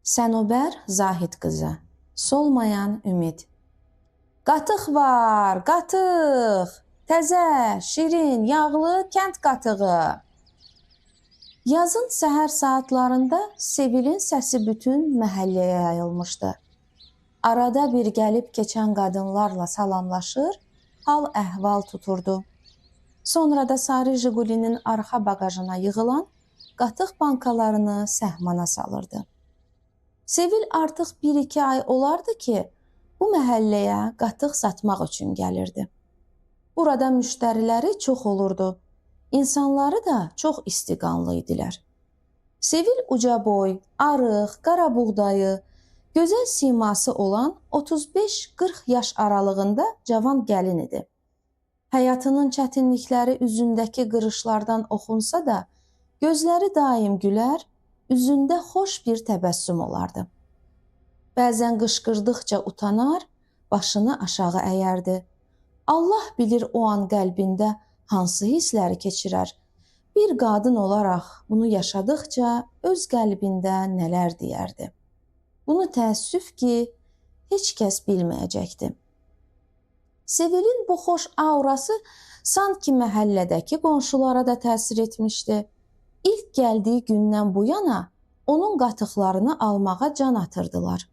Sənubər Zahid qızı. Solmayan ümid. Qatıq var, qatıq. Təzə, şirin, yağlı kənd qatığı. Yazın səhər saatlarında Sevilin səsi bütün məhəlləyə yayılmışdı. Arada bir gəlib keçən qadınlarla salamlaşır, hal-əhval tuturdu. Sonra da sarı Jigulinin arxa baqajına yığılan qatıq bankalarını səhmana salırdı. Sevil artıq 1-2 ay olardı ki, bu məhəlləyə qatıq satmaq üçün gəlirdi. Burada müştəriləri çox olurdu. İnsanları da çox istiqanlı idilər. Sevil ucaboy, arıq, qarabuğdayı, gözəl siması olan 35-40 yaş aralığında cavan gəlin idi. Həyatının çətinlikləri üzündəki qırışlardan oxunsa da, gözləri daim gülər, üzündə xoş bir təbəssüm olardı. Bəzən qışqırdıqca utanar, başını aşağı əyərdi. Allah bilir o an qəlbində hansı hissləri keçirər. Bir qadın olaraq bunu yaşadıkca öz qəlbində nələr deyərdi. Bunu təəssüf ki, heç kəs bilməyəcəkdi. Sevilin bu xoş aurası sanki məhəllədəki qonşulara da təsir etmişdi. İlk gəldiyi gündən bu yana onun qatıqlarını almağa can atırdılar.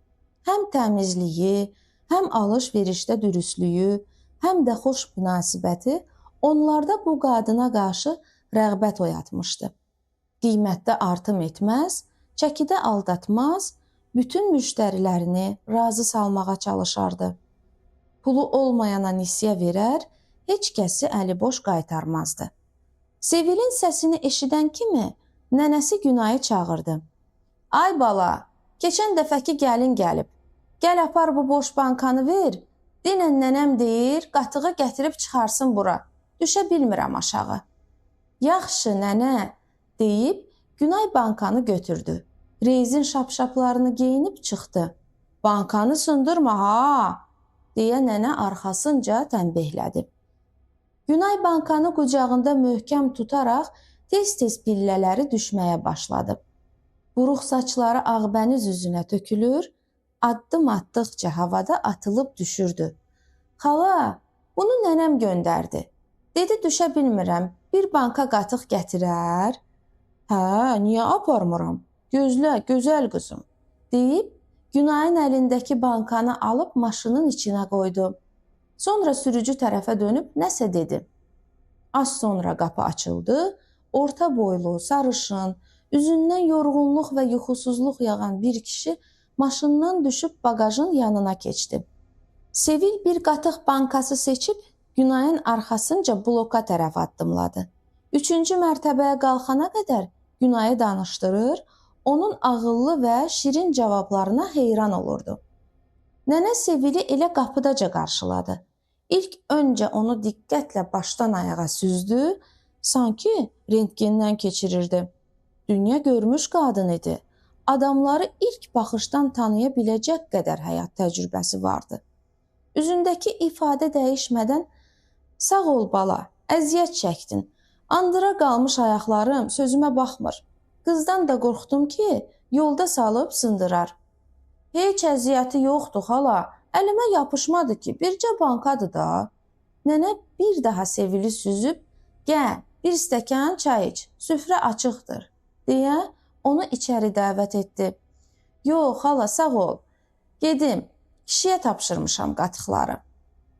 Həm təmizliyi, həm alış-verişdə dürüstlüyü, həm də xoş münasibəti onlarda bu qadına qarşı rəğbət oyatmışdı. Qiymətdə artım etməz, çəkidə aldatmaz, bütün müştərilərini razı salmağa çalışardı. Pulu olmayana nisyə verər, heç kəsi əli boş qaytarmazdı. Sevilin səsini eşidən kimi nənəsi Günayı çağırdı. Ay bala, keçən dəfəki gəlin gəlib. Gəl apar bu boş bankanı ver. Denən nənəm deyir, qatığı gətirib çıxarsın bura. Düşə bilmirəm aşağı. Yaxşı nənə, deyib Günay bankanı götürdü. Rezin şapşaplarını geyinib çıxdı. Bankanı sındırma ha, deyə nənə arxasınca tənbihlədi. Günay bankanı qucağında möhkəm tutaraq tez-tez pillələri düşməyə başladı. Buruq saçları ağbəniz üzünə tökülür, addım atdıqca havada atılıb düşürdü. Xala, bunu nənəm göndərdi. Dedi düşə bilmirəm, bir banka qatıq gətirər. Hə, niyə aparmıram? Gözlə, gözəl qızım, deyib Günayın əlindəki bankanı alıb maşının içinə qoydu. Sonra sürücü tərəfə dönüb nəsə dedi. Az sonra qapı açıldı. Orta boylu, sarışın, üzündən yorğunluq və yuxusuzluq yağan bir kişi maşından düşüb baqajın yanına keçdi. Sevil bir qatıq bankası seçib Günayın arxasınca bloka tərəf addımladı. 3-cü mərtəbəyə qalxana qədər Günayı danışdırır, onun ağıllı və şirin cavablarına heyran olurdu. Nənə Sevili elə qapıdaca qarşıladı. İlk öncə onu diqqətlə başdan ayağa süzdü, sanki rentgendən keçirirdi. Dünya görmüş qadın idi. Adamları ilk baxışdan tanıya biləcək qədər həyat təcrübəsi vardı. Üzündəki ifadə dəyişmədən, "Sağ ol bala, əziyyət çəkdin. Andıra qalmış ayaqlarım sözümə baxmır. Qızdan da qorxdum ki, yolda salıb sındırar." Heç əziyyəti yoxdur xala, əlimə yapışmadı ki, bircə bankadır da. Nənə bir daha Sevili süzüb, "Gəl, bir stəkan çay iç, süfrə açıqdır," deyə onu içəri dəvət etdi. Yox xala, sağ ol. Gedim, kişiyə tapşırmışam qatıqları.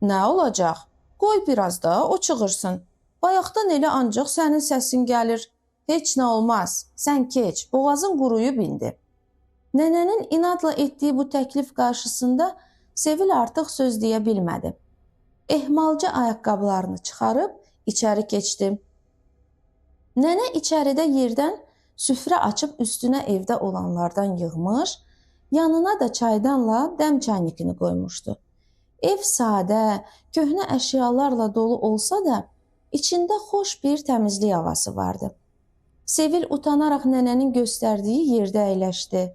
Nə olacaq? Qoy biraz da o çığırsın. Bayaqdan elə ancaq sənin səsin gəlir. Heç nə olmaz, sən keç, boğazın quruyub indi. Nənənin inadla etdiyi bu təklif qarşısında Sevil artıq söz deyə bilmədi. Ehmalca ayaqqabılarını çıxarıb içəri keçdi. Nənə içəridə yerdən süfrə açıb üstünə evdə olanlardan yığmış, yanına da çaydanla dəm çaynikini qoymuşdu. Ev sadə, köhnə əşyalarla dolu olsa da, içində xoş bir təmizlik havası vardı. Sevil utanaraq nənənin göstərdiyi yerdə əyləşdi.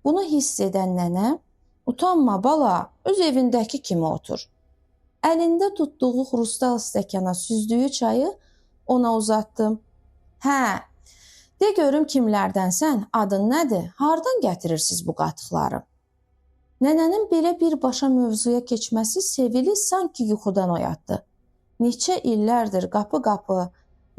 Bunu hiss edən nənə, "Utanma bala, öz evindəki kimi otur." Əlində tutduğu xrustal stəkana süzdüyü çayı ona uzatdı. Hə, De görüm kimlərdənsən, adın nədir, hardan gətirirsiz bu qatıqları? Nənənin belə birbaşa mövzuya keçməsi Sevili sanki yuxudan oyatdı. Neçə illərdir qapı-qapı,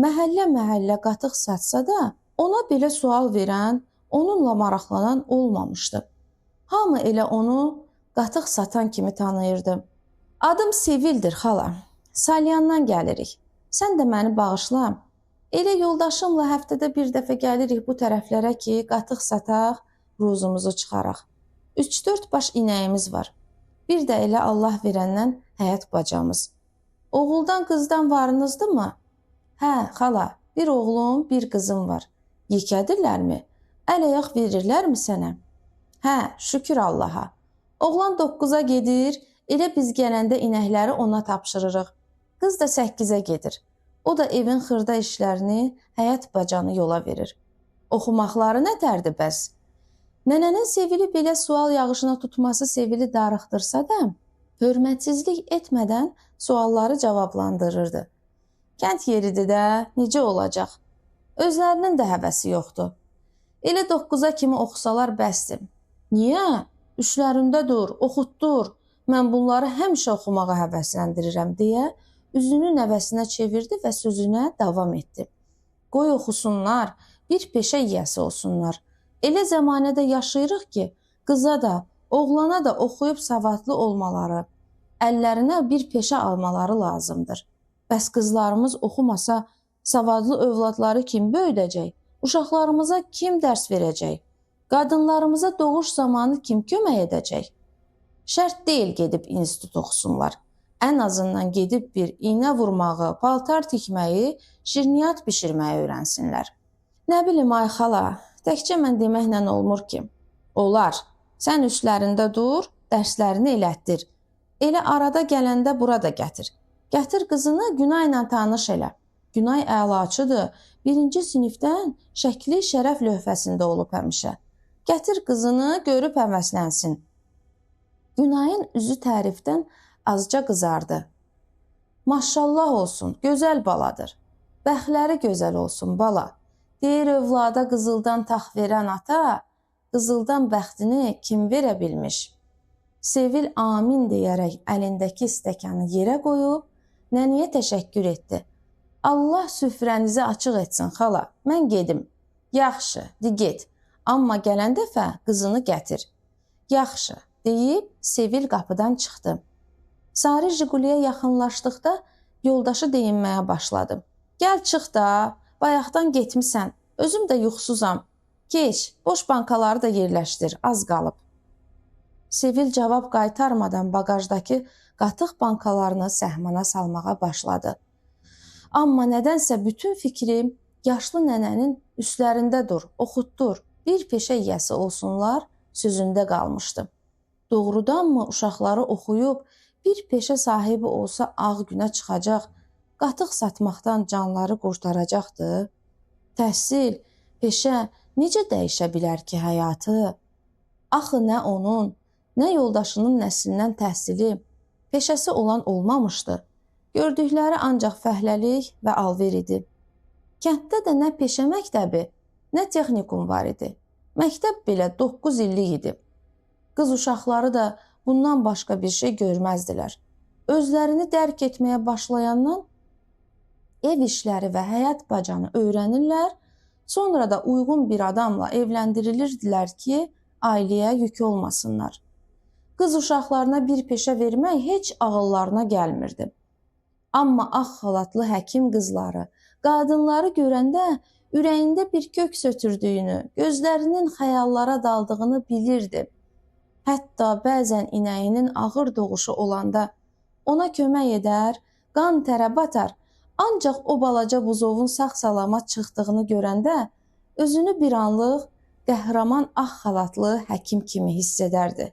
məhəllə-məhəllə qatıq satsa da, ona belə sual verən, onunla maraqlanan olmamışdı. Hamı elə onu qatıq satan kimi tanıyırdı. Adım Sevildir xala. Salyandan gəlirik. Sən də məni bağışla. Elə yoldaşımla həftədə bir dəfə gəlirik bu tərəflərə ki, qatıq sataq, ruzumuzu çıxaraq. 3-4 baş inəyimiz var. Bir də elə Allah verəndən həyət bacamız. Oğuldan qızdan varınızdırmı? Hə, xala, bir oğlum, bir qızım var. Yekədirlərmi? Əl ayaq verirlərmi sənə? Hə, şükür Allaha. Oğlan 9-a gedir, elə biz gələndə inəkləri ona tapşırırıq. Qız da 8-ə gedir. O da evin xırda işlərini, həyət bacanı yola verir. Oxumaqları nə tərdir bəs? Nənənin Sevili belə sual yağışına tutması Sevili darıxdırsa da, hörmətsizlik etmədən sualları cavablandırırdı. Kənd yeridir də, necə olacaq? Özlərinin də həvəsi yoxdur. Elə 9-a kimi oxusalar bəsdir. Niyə? Üçlərində dur, oxutdur. Mən bunları həmişə oxumağa həvəsləndirirəm deyə üzünü nəvəsinə çevirdi və sözünə davam etdi. Qoy oxusunlar, bir peşə yiyəsi olsunlar. Elə zəmanədə yaşayırıq ki, qıza da, oğlana da oxuyub savadlı olmaları, əllərinə bir peşə almaları lazımdır. Bəs qızlarımız oxumasa, savadlı övladları kim böyüdəcək? Uşaqlarımıza kim dərs verəcək? Qadınlarımıza doğuş zamanı kim kömək edəcək? Şərt deyil gedib institut oxusunlar. Ən azından gedib bir iynə vurmağı, paltar tikməyi, şirniyyat bişirməyi öyrənsinlər. Nə bilim ay xala, təkcə mən deməklə olmur ki. Olar, sən üstlərində dur, dərslərini elətdir. Elə arada gələndə bura da gətir. Gətir qızını Günayla tanış elə. Günay əlaçıdır. 1-ci sinifdən şəkli şərəf lövhəsində olub həmişə. Gətir qızını, görüb həvəslənsin. Günayın üzü tərifdən azca qızardı. Maşallah olsun, gözəl baladır. Bəxtləri gözəl olsun bala. Deyir övlada qızıldan tax verən ata, qızıldan bəxtini kim verə bilmiş? Sevil amin deyərək əlindəki stəkanı yerə qoyub nənəyə təşəkkür etdi. Allah süfrənizi açıq etsin xala, mən gedim. Yaxşı, di get. Amma gələn dəfə qızını gətir. Yaxşı, deyib Sevil qapıdan çıxdı. Sarı Jiquliyə yaxınlaşdıqda yoldaşı deyinməyə başladı. Gəl çıx da, bayaqdan getmisən, özüm də yuxusuzam. Keç, boş bankaları da yerləşdir, az qalıb. Sevil cavab qaytarmadan baqajdakı qatıq bankalarını səhmana salmağa başladı. Amma nədənsə bütün fikrim yaşlı nənənin üstlərində dur, oxutdur, bir peşə yiyəsi olsunlar sözündə qalmışdı. Doğrudanmı uşaqları oxuyub bir peşə sahibi olsa ağ günə çıxacaq, qatıq satmaqdan canları qurtaracaqdı? Təhsil, peşə necə dəyişə bilər ki həyatı? Axı nə onun, nə yoldaşının nəslindən təhsili, peşəsi olan olmamışdı. Gördükləri ancaq fəhləlik və alver idi. Kənddə də nə peşə məktəbi, nə texnikum var idi. Məktəb belə 9 illik idi. Qız uşaqları da bundan başqa bir şey görməzdilər. Özlərini dərk etməyə başlayandan ev işləri və həyat bacanı öyrənirlər, sonra da uyğun bir adamla evləndirilirdilər ki, ailəyə yük olmasınlar. Qız uşaqlarına bir peşə vermək heç ağıllarına gəlmirdi. Amma ağ xalatlı həkim qızları, qadınları görəndə ürəyində bir kök sötürdüyünü, gözlərinin xəyallara daldığını bilirdi. Hətta bəzən inəyinin ağır doğuşu olanda ona kömək edər, qan tərə batar. Ancaq o balaca buzovun sağ-salamat çıxdığını görəndə özünü bir anlıq qəhrəman ağ xalatlı həkim kimi hiss edərdi.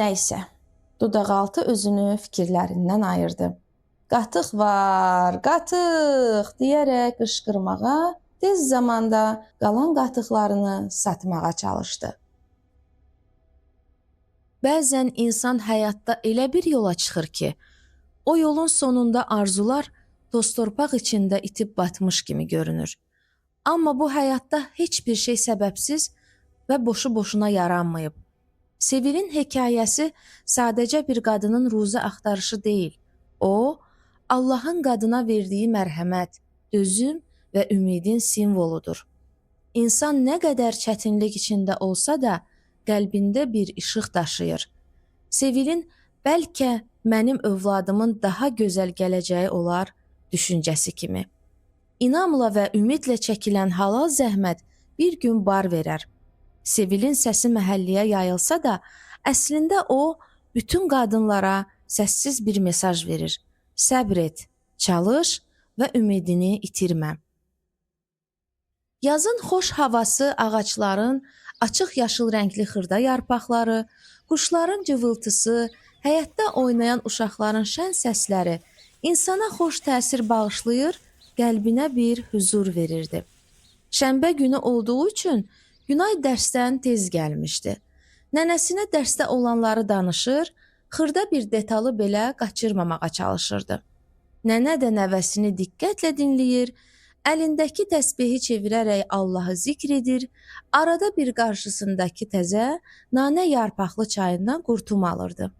Nəysə, dodaqaltı özünü fikirlərindən ayırdı. Qatıq var, qatıq deyərək qışqırmağa, tez zamanda qalan qatıqlarını satmağa çalışdı. Bəzən insan həyatda elə bir yola çıxır ki, o yolun sonunda arzular toz-torpaq içində itib batmış kimi görünür. Amma bu həyatda heç bir şey səbəbsiz və boşu-boşuna yaranmayıb. Sevilin hekayəsi sadəcə bir qadının ruzi axtarışı deyil. O, Allahın qadına verdiyi mərhəmət, dözüm və ümidin simvoludur. İnsan nə qədər çətinlik içində olsa da, qəlbində bir işıq daşıyır. Sevilin bəlkə mənim övladımın daha gözəl gələcəyi olar düşüncəsi kimi. İnamla və ümidlə çəkilən halal zəhmət bir gün bar verər. Sevilin səsi məhəlləyə yayılsa da, əslində o bütün qadınlara səssiz bir mesaj verir. Səbr et, çalış və ümidini itirmə. Yazın xoş havası, ağacların açıq yaşıl rəngli xırda yarpaqları, quşların cıvıltısı, həyətdə oynayan uşaqların şən səsləri insana xoş təsir bağışlayır, qəlbinə bir hüzur verirdi. Şənbə günü olduğu üçün Günay dərsdən tez gəlmişdi. Nənəsinə dərsdə olanları danışır, xırda bir detalı belə qaçırmamağa çalışırdı. Nənə də nəvəsini diqqətlə dinləyir, əlindəki təsbehi çevirərək Allahı zikr edir, arada bir qarşısındakı təzə nanə yarpaqlı çayından qurtum alırdı.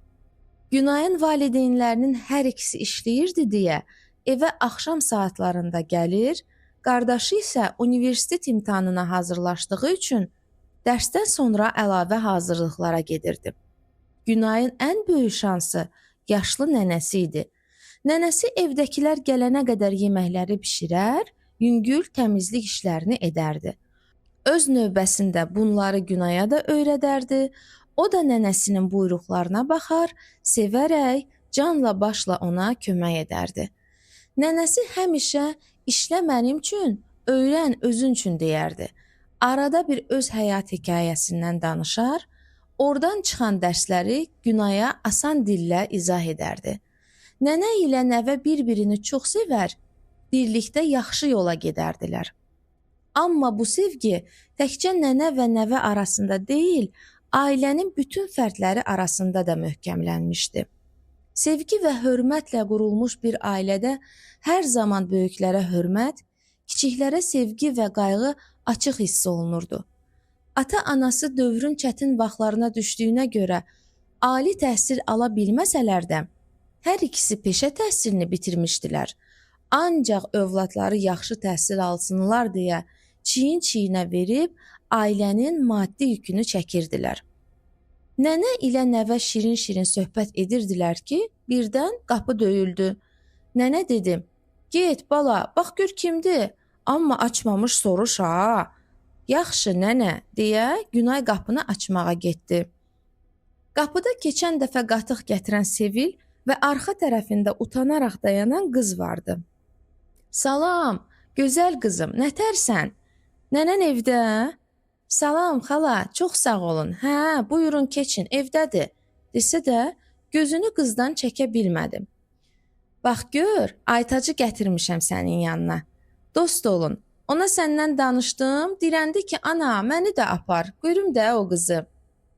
Günayın valideynlərinin hər ikisi işləyirdi deyə evə axşam saatlarında gəlir, qardaşı isə universitet imtahanına hazırlaşdığı üçün dərsdən sonra əlavə hazırlıqlara gedirdi. Günayın ən böyük şansı yaşlı nənəsi idi. Nənəsi evdəkilər gələnə qədər yeməkləri bişirər, yüngül təmizlik işlərini edərdi. Öz növbəsində bunları Günaya da öyrədərdi. O da nənəsinin buyruqlarına baxar, sevərək canla başla ona kömək edərdi. Nənəsi həmişə işlə mənim üçün, öyrən özün üçün deyərdi. Arada bir öz həyat hekayəsindən danışar, oradan çıxan dərsləri Günaya asan dillə izah edərdi. Nənə ilə nəvə bir-birini çox sevər, birlikdə yaxşı yola gedərdilər. Amma bu sevgi təkcə nənə və nəvə arasında deyil, ailənin bütün fərdləri arasında da möhkəmlənmişdi. Sevgi və hörmətlə qurulmuş bir ailədə hər zaman böyüklərə hörmət, kiçiklərə sevgi və qayğı açıq hiss olunurdu. Ata-anası dövrün çətin vaxtlarına düşdüyünə görə ali təhsil ala bilməsələr də, hər ikisi peşə təhsilini bitirmişdilər. Ancaq övladları yaxşı təhsil alsınlar deyə çiyin-çiyinə verib ailənin maddi yükünü çəkirdilər. Nənə ilə nəvə şirin-şirin söhbət edirdilər ki, birdən qapı döyüldü. Nənə dedi: "Get bala, bax gör kimdir, amma açmamış soruş ha." "Yaxşı nənə," deyə Günay qapını açmağa getdi. Qapıda keçən dəfə qatıq gətirən Sevil və arxa tərəfində utanaraq dayanan qız vardı. "Salam, gözəl qızım, nətərsən? Nənən evdə?" "Salam xala, çox sağ olun. Hə, buyurun keçin, evdədir," desə də gözünü qızdan çəkə bilmədi. "Bax gör, Aytacı gətirmişəm sənin yanına. Dost olun. Ona səndən danışdım, dirəndi ki, ana, məni də apar, görüm də o qızı."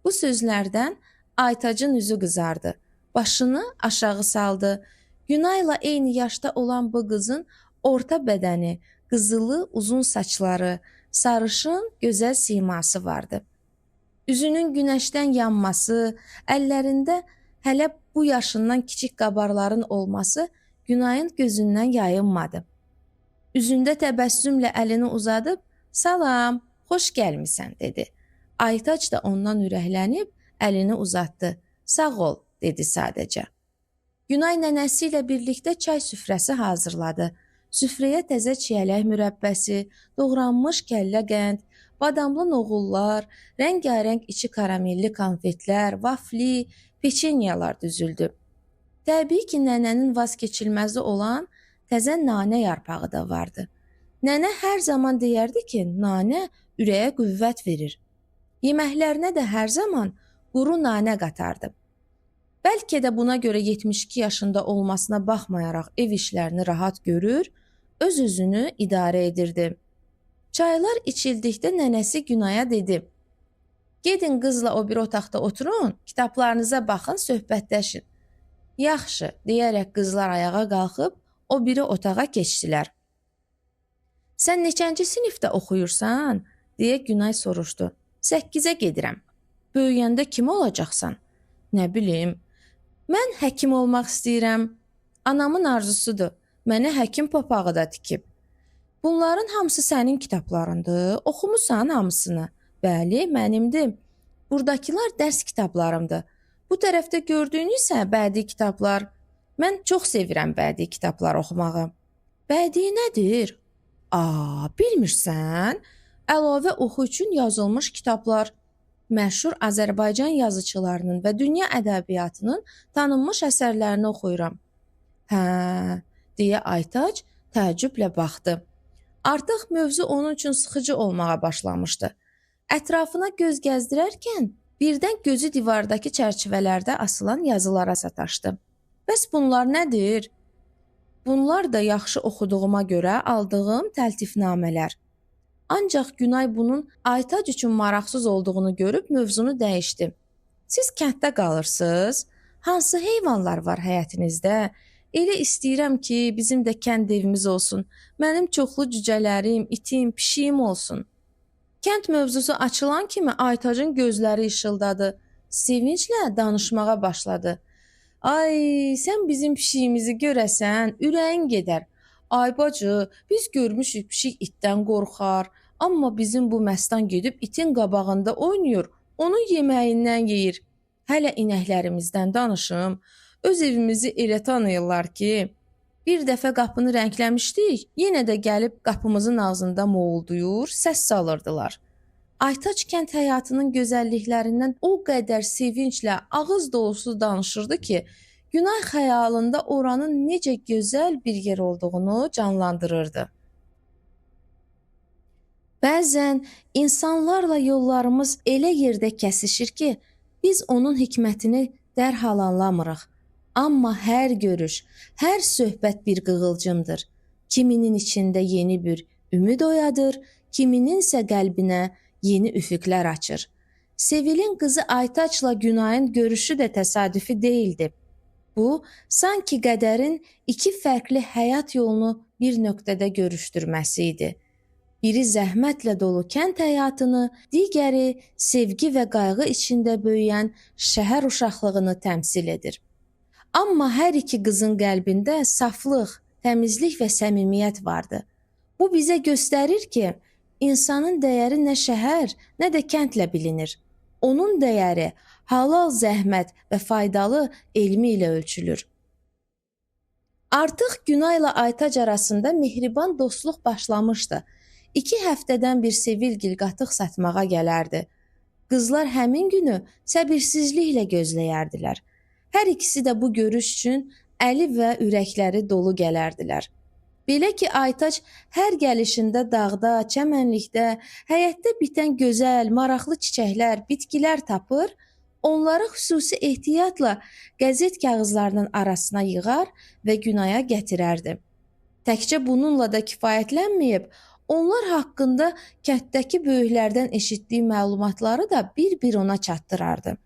Bu sözlərdən Aytacın üzü qızardı. Başını aşağı saldı. Günayla eyni yaşda olan bu qızın orta bədəni, qızılı uzun saçları, sarışın gözəl siması vardı. Üzünün günəşdən yanması, əllərində hələ bu yaşından kiçik qabarların olması Günayın gözündən yayınmadı. Üzündə təbəssümlə əlini uzadıb, "Salam, xoş gəlmisən," dedi. Aytac da ondan ürəklənib əlini uzatdı. "Sağ ol," dedi sadəcə. Günay nənəsi ilə birlikdə çay süfrəsi hazırladı. Süfrəyə təzə çiyələk mürəbbəsi, doğranmış kəllə qənd, badamlı noğullar, rəngarəng içi karamelli konfetlər, vafli, peçenyalar düzüldü. Təbii ki, nənənin vazkeçilməzi olan təzə nanə yarpağı da vardı. Nənə hər zaman deyərdi ki, nanə ürəyə qüvvət verir. Yeməklərinə də hər zaman quru nanə qatardı. Bəlkə də buna görə 72 yaşında olmasına baxmayaraq ev işlərini rahat görür, öz-özünü idarə edirdi. Çaylar içildikdə nənəsi Günaya dedi: "Gedin qızla o bir otaqda oturun, kitablarınıza baxın, söhbətləşin." "Yaxşı," deyərək qızlar ayağa qalxıb o biri otağa keçdilər. Sən neçənci sinifdə oxuyursan? Deyə Günay soruşdu. 8-ə gedirəm. Böyüyəndə kim olacaqsan? Nə bilim. Mən həkim olmaq istəyirəm. Anamın arzusudur. Mənə həkim papağı da tikib. Bunların hamısı sənin kitablarındır. Oxumusan hamısını? Bəli, mənimdir. Buradakılar dərs kitablarımdır. Bu tərəfdə gördüyün isə bədii kitablar. Mən çox sevirəm bədii kitablar oxumağı. Bədii nədir? Aa, bilmirsən? Əlavə oxu üçün yazılmış kitablar. Məşhur Azərbaycan yazıçılarının və dünya ədəbiyyatının tanınmış əsərlərini oxuyuram. Hə, deyə Aytac təəccüblə baxdı. Artıq mövzu onun üçün sıxıcı olmağa başlamışdı. Ətrafına göz gəzdirərkən birdən gözü divardakı çərçivələrdə asılan yazılara sataşdı. Bəs bunlar nədir? Bunlar da yaxşı oxuduğuma görə aldığım təltifnamələr. Ancaq Günay bunun Aytac üçün maraqsız olduğunu görüb mövzunu dəyişdi. Siz kənddə qalırsınız? Hansı heyvanlar var həyətinizdə? Elə istəyirəm ki, bizim də kənd evimiz olsun. Mənim çoxlu cücələrim, itim, pişiyim olsun. Kənd mövzusu açılan kimi Aytacın gözləri işıldadı. Sevinclə danışmağa başladı. Ay, sən bizim pişiyimizi görəsən, ürəyin gedər. Ay bacı, biz görmüşük pişik itdən qorxar, amma bizim bu məstan gedib itin qabağında oynayır, onun yeməyindən yeyir. Hələ inəklərimizdən danışım. Öz evimizi elə tanıyırlar ki, bir dəfə qapını rəngləmişdik, yenə də gəlib qapımızın ağzında moğulduyur, səs salırdılar. Aytac kənd həyatının gözəlliklərindən o qədər sevinclə ağız dolusu danışırdı ki, Günay xəyalında oranın necə gözəl bir yer olduğunu canlandırırdı. Bəzən insanlarla yollarımız elə yerdə kəsişir ki, biz onun hikmətini dərhal anlamırıq. Amma hər görüş, hər söhbət bir qığılcımdır. Kiminin içində yeni bir ümid oyadır, kiminin isə qəlbinə yeni üfüqlər açır. Sevilin qızı Aytaçla Günayın görüşü də təsadüfi deyildi. Bu, sanki qədərin iki fərqli həyat yolunu bir nöqtədə görüşdürməsi idi. Biri zəhmətlə dolu kənd həyatını, digəri sevgi və qayğı içində böyüyən şəhər uşaqlığını təmsil edir. Amma hər iki qızın qəlbində saflıq, təmizlik və səmimiyyət vardı. Bu bizə göstərir ki, insanın dəyəri nə şəhər, nə də kəndlə bilinir. Onun dəyəri halal zəhmət və faydalı elmi ilə ölçülür. Artıq Günayla Aytac arasında mehriban dostluq başlamışdı. 2 həftədən bir Sevilgil qatıq satmağa gələrdi. Qızlar həmin günü səbirsizliklə gözləyərdilər. Hər ikisi də bu görüş üçün əli və ürəkləri dolu gələrdilər. Belə ki, Aytac hər gəlişində dağda, çəmənlikdə, həyətdə bitən gözəl, maraqlı çiçəklər, bitkilər tapır, onları xüsusi ehtiyatla qəzet kağızlarının arasına yığar və Günaya gətirərdi. Təkcə bununla da kifayətlənməyib, onlar haqqında kənddəki böyüklərdən eşitdiyi məlumatları da bir-bir ona çatdırardı.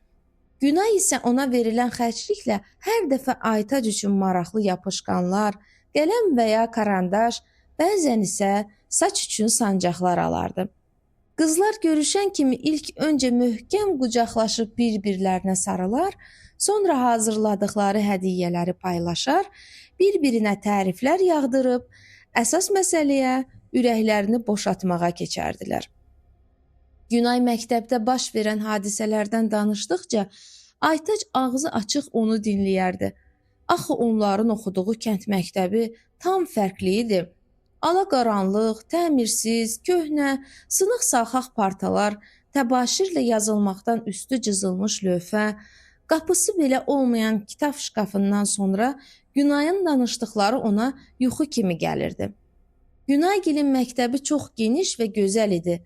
Günay isə ona verilən xərcliklə hər dəfə Aytac üçün maraqlı yapışqanlar, qələm və ya karandaş, bəzən isə saç üçün sancaqlar alardı. Qızlar görüşən kimi ilk öncə möhkəm qucaqlaşıb bir-birlərinə sarılar, sonra hazırladıqları hədiyyələri paylaşar, bir-birinə təriflər yağdırıb, əsas məsələyə ürəklərini boşaltmağa keçərdilər. Günay məktəbdə baş verən hadisələrdən danışdıqca Aytac ağzı açıq onu dinləyərdi. Axı onların oxuduğu kənd məktəbi tam fərqli idi. Alaqaranlıq, təmirsiz, köhnə, sınıq salxaq partalar, təbaşirlə yazılmaqdan üstü cızılmış lövhə, qapısı belə olmayan kitab şkafından sonra Günayın danışdıqları ona yuxu kimi gəlirdi. Günaygilin məktəbi çox geniş və gözəl idi.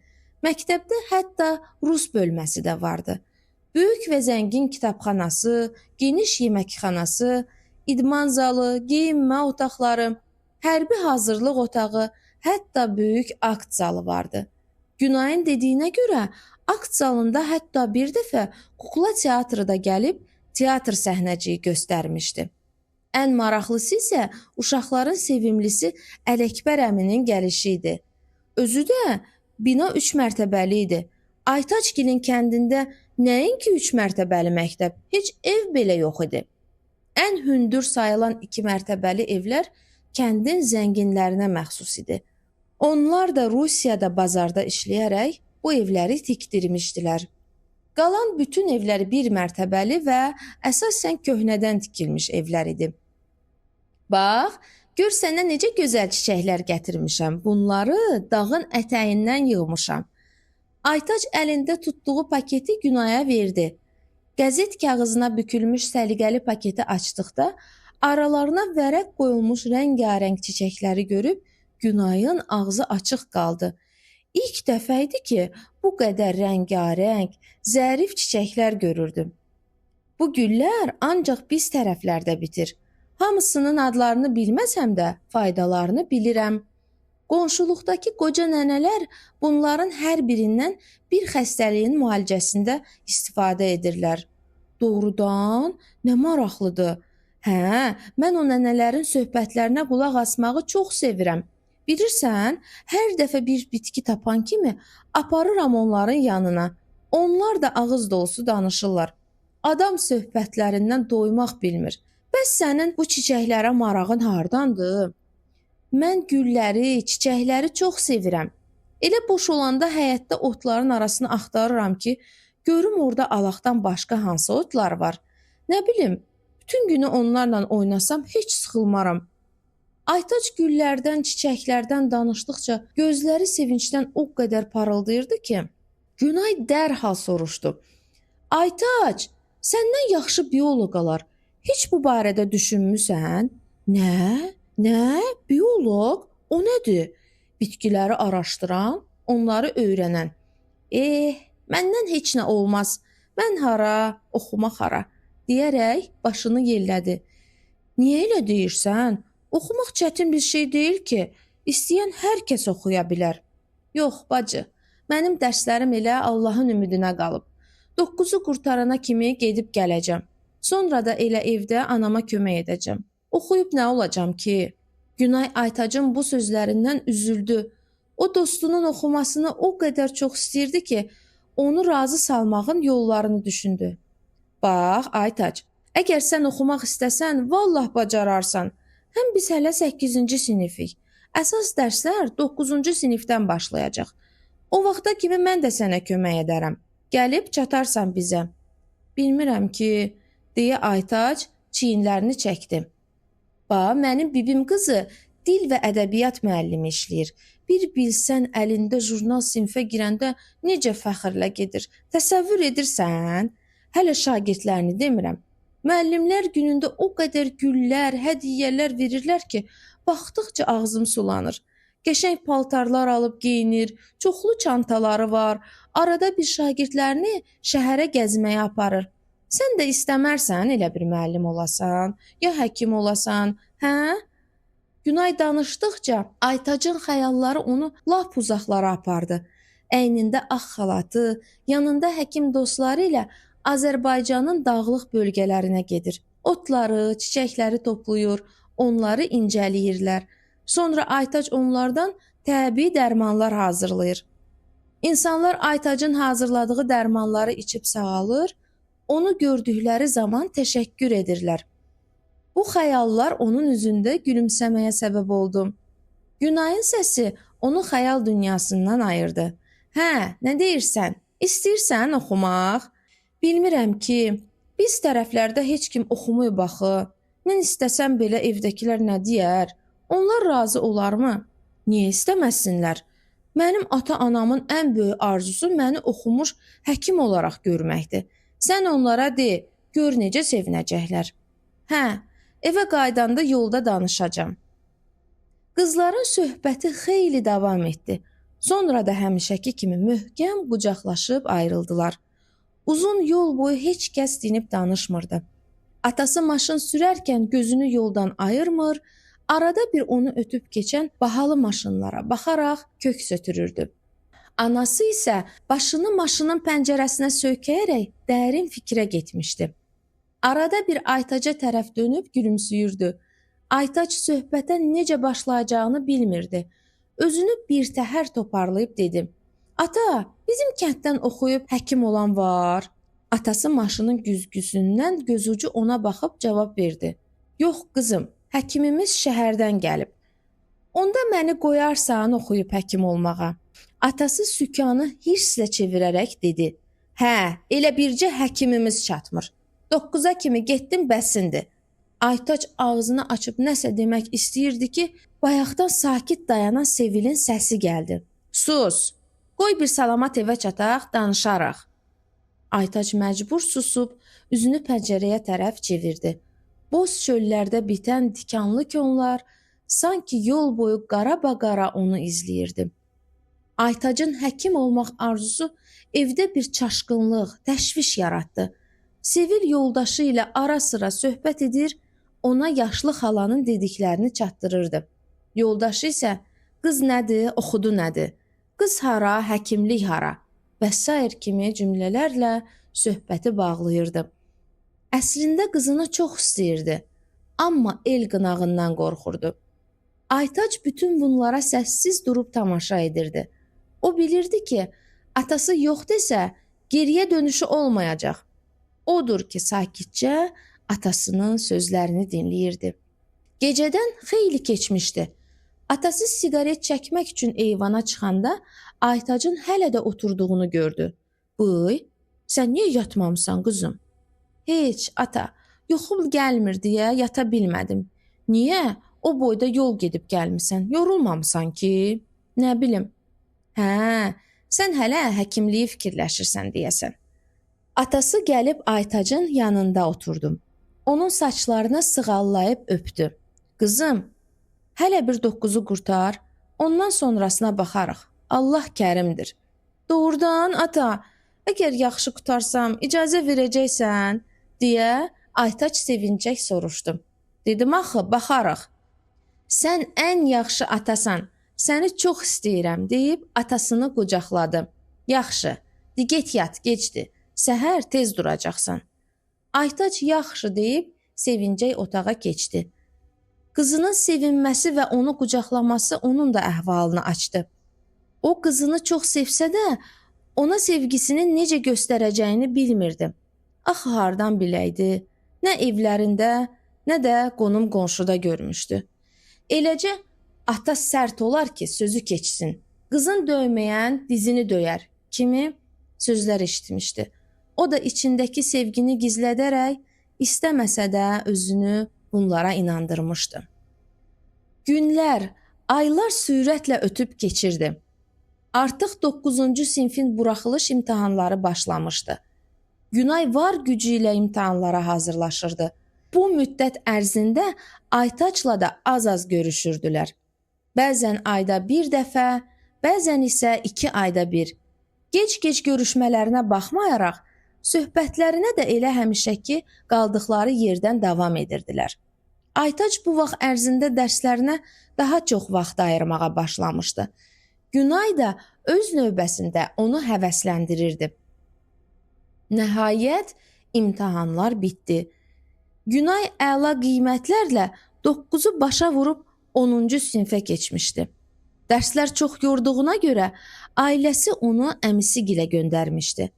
Məktəbdə hətta rus bölməsi də vardı. Böyük və zəngin kitabxanası, geniş yeməkxanası, idman zalı, geyinmə otaqları, hərbi hazırlıq otağı, hətta böyük akt zalı vardı. Günayın dediyinə görə akt zalında hətta bir dəfə kukla teatrı da gəlib teatr səhnəciyi göstərmişdi. Ən maraqlısı isə uşaqların sevimlisi Ələkbər əminin gəlişi idi. Özü də bina 3 mərtəbəli idi. Aytacgilin kəndində nəinki 3 mərtəbəli məktəb, heç ev belə yox idi. Ən hündür sayılan 2 mərtəbəli evlər kəndin zənginlərinə məxsus idi. Onlar da Rusiyada bazarda işləyərək bu evləri tikdirmişdilər. Qalan bütün evlər bir mərtəbəli və əsasən köhnədən tikilmiş evlər idi. Bax, gör sənə necə gözəl çiçəklər gətirmişəm. Bunları dağın ətəyindən yığmışam. Aytac əlində tutduğu paketi Günaya verdi. Qəzet kağızına bükülmüş səliqəli paketi açdıqda aralarına vərəq qoyulmuş rəngarəng çiçəkləri görüb Günayın ağzı açıq qaldı. İlk dəfə idi ki, bu qədər rəngarəng, zərif çiçəklər görürdüm. Bu güllər ancaq biz tərəflərdə bitir. Hamısının adlarını bilməsəm də faydalarını bilirəm. Qonşuluqdakı qoca nənələr bunların hər birindən bir xəstəliyin müalicəsində istifadə edirlər. Doğrudan, nə maraqlıdır. Hə, mən o nənələrin söhbətlərinə qulaq asmağı çox sevirəm. Bilirsən, hər dəfə bir bitki tapan kimi aparıram onların yanına. Onlar da ağız dolusu danışırlar. Adam söhbətlərindən doymaq bilmir. Bəs sənin bu çiçəklərə marağın hardandır? Mən gülləri, çiçəkləri çox sevirəm. Elə boş olanda həyətdə otların arasını axtarıram ki, görüm orada alaqdan başqa hansı otlar var. Nə bilim, bütün günü onlarla oynasam heç sıxılmaram. Aytac güllərdən, çiçəklərdən danışdıqca gözləri sevincdən o qədər parıldayırdı ki, Günay dərhal soruşdu. Aytac, səndən yaxşı bioloq olar. Heç bu barədə düşünmüsən? Nə? Nə? Bioloq? O nədir? Bitkiləri araşdıran, onları öyrənən. Məndən heç nə olmaz. Mən hara, oxumaq hara, deyərək başını yellədi. Niyə elə deyirsən? Oxumaq çətin bir şey deyil ki, istəyən hər kəs oxuya bilər. Yox, bacı, mənim dərslərim elə Allahın ümidinə qalıb. 9-u qurtarana kimi gedib gələcəm. Sonra da elə evdə anama kömək edəcəm. Oxuyub nə olacam ki? Günay Aytacın bu sözlərindən üzüldü. O dostunun oxumasını o qədər çox istəyirdi ki, onu razı salmağın yollarını düşündü. Bax, Aytac, əgər sən oxumaq istəsən, vallah bacararsan. Həm biz hələ 8-ci sinifik. Əsas dərslər 9-cu sinifdən başlayacaq. O vaxta kimi mən də sənə kömək edərəm. Gəlib çatarsan bizə. Bilmirəm ki, deyə Aytac çiyinlərini çəkdi. Ba, mənim bibim qızı dil və ədəbiyyat müəllimi işləyir. Bir bilsən əlində jurnal sinfə girəndə necə fəxrlə gedir. Təsəvvür edirsən? Hələ şagirdlərini demirəm. Müəllimlər günündə o qədər güllər, hədiyyələr verirlər ki, baxdıqca ağzım sulanır. Qəşəng paltarlar alıb geyinir, çoxlu çantaları var. Arada bir şagirdlərini şəhərə gəzməyə aparır. Sən də istəmərsən elə bir müəllim olasan, ya həkim olasan, hə? Günay danışdıqca Aytacın xəyalları onu lap uzaqlara apardı. Əynində ağ xalatı, yanında həkim dostları ilə Azərbaycanın dağlıq bölgələrinə gedir. Otları, çiçəkləri toplayır, onları incələyirlər. Sonra Aytac onlardan təbii dərmanlar hazırlayır. İnsanlar Aytacın hazırladığı dərmanları içib sağalır, onu gördükləri zaman təşəkkür edirlər. Bu xəyallar onun üzündə gülümsəməyə səbəb oldu. Günayın səsi onu xəyal dünyasından ayırdı. Hə, nə deyirsən? İstəyirsən oxumaq? Bilmirəm ki, biz tərəflərdə heç kim oxumayıb axı. Mən istəsəm belə evdəkilər nə deyər? Onlar razı olarmı? Niyə istəməsinlər? Mənim ata-anamın ən böyük arzusu məni oxumuş həkim olaraq görməkdir. Sən onlara de, gör necə sevinəcəklər. Hə, evə qayıdanda yolda danışacağam. Qızların söhbəti xeyli davam etdi. Sonra da həmişəki kimi möhkəm qucaqlaşıb ayrıldılar. Uzun yol boyu heç kəs dinib danışmırdı. Atası maşın sürərkən gözünü yoldan ayırmır, arada bir onu ötüb keçən bahalı maşınlara baxaraq kök sötürürdü. Anası isə başını maşının pəncərəsinə söykəyərək dərin fikrə getmişdi. Arada bir Aytaca tərəf dönüb gülümsüyürdü. Aytac söhbətə necə başlayacağını bilmirdi. Özünü bir təhər toparlayıb dedi: "Ata, bizim kənddən oxuyub həkim olan var?" Atası maşının güzgüsündən gözucu ona baxıb cavab verdi: "Yox qızım, həkimimiz şəhərdən gəlib. Onda məni qoyarsan oxuyub həkim olmağa?" Atası sükanı hirslə çevirərək dedi: "Hə, elə bircə həkimimiz çatmır. 9-a kimi getdim bəsindir." Aytac ağzını açıb nəsə demək istəyirdi ki, bayaqdan sakit dayanan Sevilin səsi gəldi. "Sus! Qoy bir salamat evə çataq, danışarıq." Aytac məcbur susub üzünü pəncərəyə tərəf çevirdi. Boz çöllərdə bitən tikanlı konlar sanki yol boyu qarabaqara onu izləyirdi. Aytacın həkim olmaq arzusu evdə bir çaşqınlıq, təşviş yaratdı. Sevil yoldaşı ilə ara sıra söhbət edir, ona yaşlı xalanın dediklərini çatdırırdı. Yoldaşı isə qız nədir, oxudu nədir, qız hara, həkimlik hara və sair kimi cümlələrlə söhbəti bağlayırdı. Əslində qızını çox istəyirdi, amma el qınağından qorxurdu. Aytac bütün bunlara səssiz durub tamaşa edirdi. O bilirdi ki, atası yox desə, geriyə dönüşü olmayacaq. Odur ki, sakitcə atasının sözlərini dinləyirdi. Gecədən xeyli keçmişdi. Atası siqaret çəkmək üçün eyvana çıxanda Aytacın hələ də oturduğunu gördü. "Bıy, sən niyə yatmamısan qızım?" "Heç, ata, yuxum gəlmir deyə yata bilmədim." "Niyə? O boyda yol gedib gəlmisən, yorulmamısan ki?" "Nə bilim." "Hə, sən hələ həkimliyi fikirləşirsən deyəsən." Atası gəlib Aytacın yanında oturdu. Onun saçlarını sığallayıb öpdü. "Qızım, hələ bir 9-u qurtar, ondan sonrasına baxarıq. Allah kərimdir." "Doğrudan ata, əgər yaxşı qutarsam icazə verəcəksən?" deyə Aytac sevincək soruşdu. "Dedim axı, baxarıq. Sən ən yaxşı atasan, səni çox istəyirəm" deyib atasını qucaqladı. "Yaxşı, de get yat, gecdir. Səhər tez duracaqsan." Aytac yaxşı deyib sevincək otağa keçdi. Qızının sevinməsi və onu qucaqlaması onun da əhvalını açdı. O qızını çox sevsə də ona sevgisini necə göstərəcəyini bilmirdi. Axı hardan biləydi? Nə evlərində, nə də qonum qonşuda görmüşdü. Eləcə ata sərt olar ki, sözü keçsin. Qızın döyməyən dizini döyər kimi sözlər eşitmişdi. O da içindəki sevgini gizlədərək istəməsə də özünü bunlara inandırmışdı. Günlər, aylar sürətlə ötüb keçirdi. Artıq 9-cu sinfin buraxılış imtahanları başlamışdı. Günay var gücü ilə imtahanlara hazırlaşırdı. Bu müddət ərzində Aytacla da az-az görüşürdülər. Bəzən ayda bir dəfə, bəzən isə 2 ayda bir. Gec-gec görüşmələrinə baxmayaraq, söhbətlərinə də elə həmişəki qaldıqları yerdən davam edirdilər. Aytac bu vaxt ərzində dərslərinə daha çox vaxt ayırmağa başlamışdı. Günay da öz növbəsində onu həvəsləndirirdi. Nəhayət imtahanlar bitdi. Günay əla qiymətlərlə 9-u başa vurub 10-cu sinfə keçmişdi. Dərslər çox yorduğuna görə ailəsi onu əmisigilə göndərmişdi.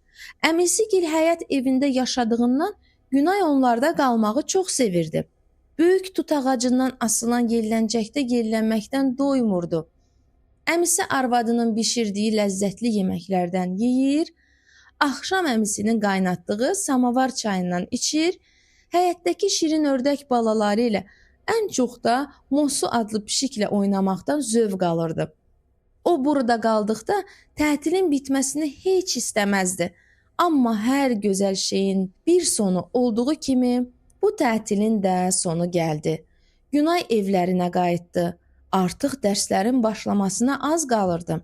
Əmisigil həyət evində yaşadığından Günay onlarda qalmağı çox sevirdi. Böyük tut ağacından asılan yelləncəkdə yellənməkdən doymurdu. Əmisi arvadının bişirdiyi ləzzətli yeməklərdən yeyir, axşam əmisinin qaynatdığı samavar çayından içir, həyətdəki şirin ördək balaları ilə ən çox da Mosu adlı pişiklə oynamaqdan zövq alırdı. O burada qaldıqda tətilin bitməsini heç istəməzdi. Amma hər gözəl şeyin bir sonu olduğu kimi bu tətilin də sonu gəldi. Günay evlərinə qayıtdı. Artıq dərslərin başlamasına az qalırdı.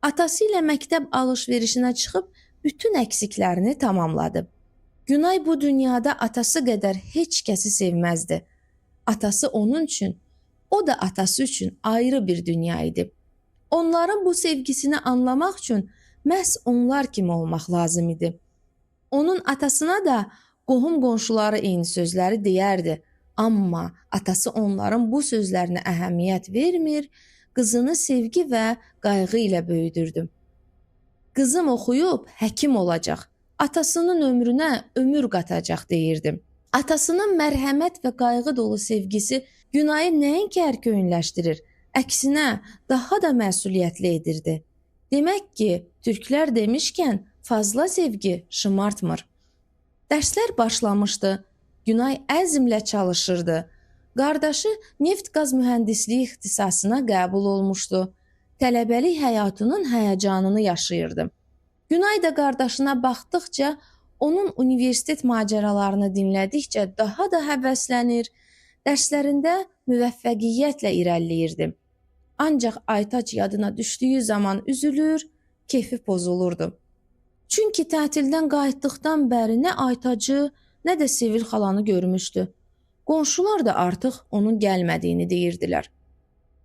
Atası ilə məktəb alış-verişinə çıxıb bütün əksiklərini tamamladı. Günay bu dünyada atası qədər heç kəsi sevməzdi. Atası onun üçün, o da atası üçün ayrı bir dünya idi. Onların bu sevgisini anlamaq üçün məhz onlar kimi olmaq lazım idi. Onun atasına da qohum qonşuları eyni sözləri deyərdi. Amma atası onların bu sözlərinə əhəmiyyət vermir, qızını sevgi və qayğı ilə böyüdürdü. Qızım oxuyub həkim olacaq, atasının ömrünə ömür qatacaq deyirdi. Atasının mərhəmət və qayğı dolu sevgisi Günayı nəinki ərköyünləşdirir, əksinə daha da məsuliyyətli edirdi. Demək ki, türklər demişkən fazla sevgi şımartmır. Dərslər başlamışdı. Günay əzmlə çalışırdı. Qardaşı neft-qaz mühəndisliyi ixtisasına qəbul olmuşdu. Tələbəlik həyatının həyəcanını yaşayırdı. Günay da qardaşına baxdıqca, onun universitet macəralarını dinlədikcə daha da həvəslənir, dərslərində müvəffəqiyyətlə irəliləyirdi. Ancaq Aytac yadına düşdüyü zaman üzülür, keyfi pozulurdu. Çünki tətildən qayıtdıqdan bəri nə Aytacı, nə də Sevil xalanı görmüşdü. Qonşular da artıq onun gəlmədiyini deyirdilər.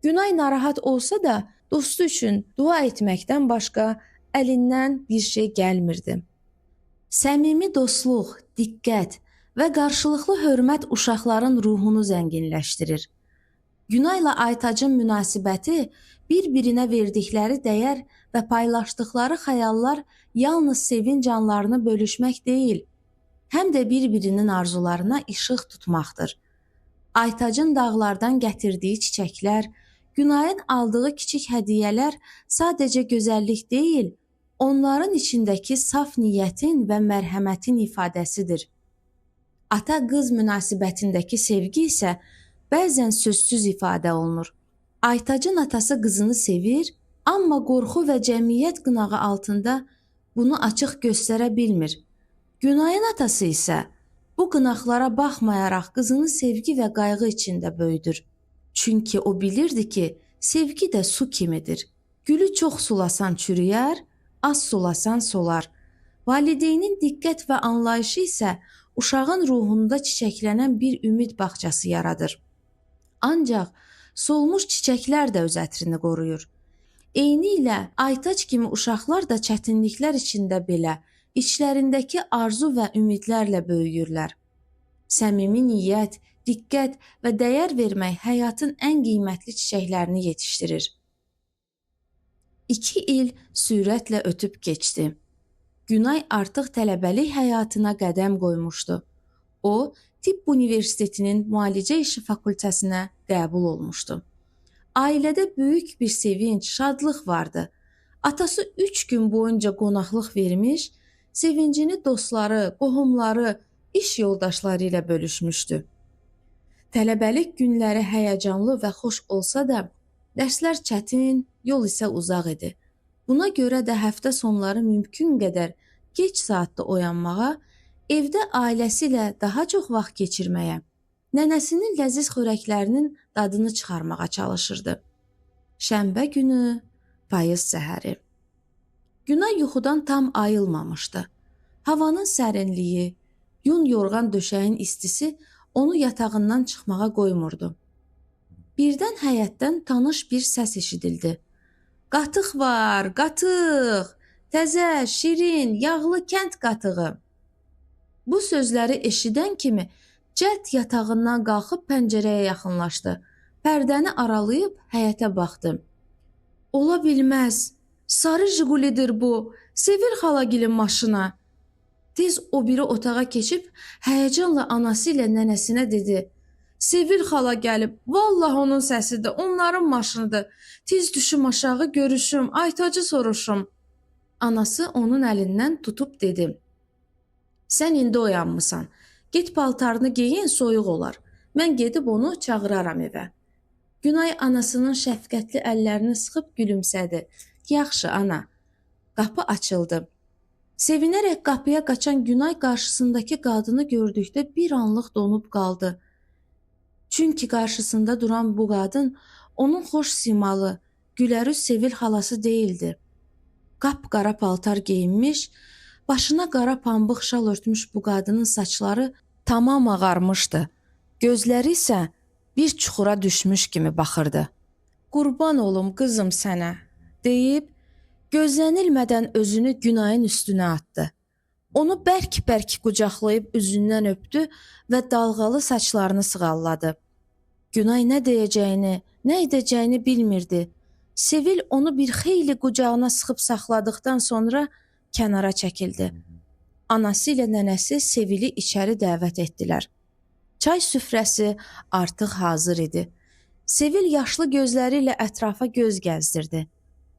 Günay narahat olsa da dostu üçün dua etməkdən başqa əlindən bir şey gəlmirdi. Səmimi dostluq, diqqət və qarşılıqlı hörmət uşaqların ruhunu zənginləşdirir. Günayla Aytacın münasibəti bir-birinə verdikləri dəyər və paylaşdıqları xəyallar yalnız sevinc anlarını bölüşmək deyil, həm də bir-birinin arzularına işıq tutmaqdır. Aytacın dağlardan gətirdiyi çiçəklər, Günayın aldığı kiçik hədiyyələr sadəcə gözəllik deyil, onların içindəki saf niyyətin və mərhəmətin ifadəsidir. Ata-qız münasibətindəki sevgi isə bəzən sözsüz ifadə olunur. Aytacın atası qızını sevir, amma qorxu və cəmiyyət qınağı altında bunu açıq göstərə bilmir. Günayın atası isə bu qınaqlara baxmayaraq qızını sevgi və qayğı içində böyüdür. Çünki o bilirdi ki, sevgi də su kimidir. Gülü çox sulasan çürüyər, az sulasan solar. Valideynin diqqət və anlayışı isə uşağın ruhunda çiçəklənən bir ümid bağçası yaradır. Ancaq solmuş çiçəklər də öz ətrini qoruyur. Eynilə Aytac kimi uşaqlar da çətinliklər içində belə içlərindəki arzu və ümidlərlə böyüyürlər. Səmimi niyyət, diqqət və dəyər vermək həyatın ən qiymətli çiçəklərini yetişdirir. 2 il sürətlə ötüb keçdi. Günay artıq tələbəlik həyatına qədəm qoymuşdu. O, Tibb Universitetinin müalicə işi fakültəsinə qəbul olmuşdu. Ailədə böyük bir sevinc, şadlıq vardı. Atası 3 gün boyunca qonaqlıq vermiş, sevincini dostları, qohumları, iş yoldaşları ilə bölüşmüşdü. Tələbəlik günləri həyəcanlı və xoş olsa da, dərslər çətin, yol isə uzaq idi. Buna görə də həftə sonları mümkün qədər gec saatda oyanmağa, evdə ailəsi ilə daha çox vaxt keçirməyə, nənəsinin ləziz xörəklərinin dadını çıxarmağa çalışırdı. Şənbə günü, payız səhəri. Günay yuxudan tam ayılmamışdı. Havanın sərinliyi, yun yorğan döşəyin istisi onu yatağından çıxmağa qoymurdu. Birdən həyətdən tanış bir səs eşidildi. Qatıq var, qatıq! Təzə, şirin, yağlı kənd qatığı. Bu sözləri eşidən kimi cəld yatağından qalxıb pəncərəyə yaxınlaşdı. Pərdəni aralayıb həyətə baxdı. Ola bilməz. Sarı Jiqulidir bu. Sevil xalagilin maşına. Tez o biri otağa keçib həyəcanla anası ilə nənəsinə dedi. Sevil xala gəlib. Vallah onun səsidir, onların maşınıdır. Tez düşüm aşağı görüşüm, Aytacı soruşum. Anası onun əlindən tutub dedi. Sən indi oyanmısan. Get paltarını geyin, soyuq olar. Mən gedib onu çağıraram evə. Günay anasının şəfqətli əllərini sıxıb gülümsədi. Yaxşı ana. Qapı açıldı. Sevinərək qapıya qaçan Günay qarşısındakı qadını gördükdə bir anlıq donub qaldı. Çünki qarşısında duran bu qadın onun xoş simalı, gülərüz Sevil xalası deyildi. Qapqara paltar geyinmiş, başına qara pambıq şal örtmüş bu qadının saçları tamam ağarmışdı. Gözləri isə bir çuxura düşmüş kimi baxırdı. Qurban olum qızım sənə, deyib gözlənilmədən özünü Günayın üstünə atdı. Onu bərk-bərk qucaqlayıb üzündən öpdü və dalğalı saçlarını sığalladı. Günay nə deyəcəyini, nə edəcəyini bilmirdi. Sevil onu bir xeyli qucağına sıxıb saxladıqdan sonra kənara çəkildi. Anası ilə nənəsi Sevili içəri dəvət etdilər. Çay süfrəsi artıq hazır idi. Sevil yaşlı gözləri ilə ətrafa göz gəzdirdi.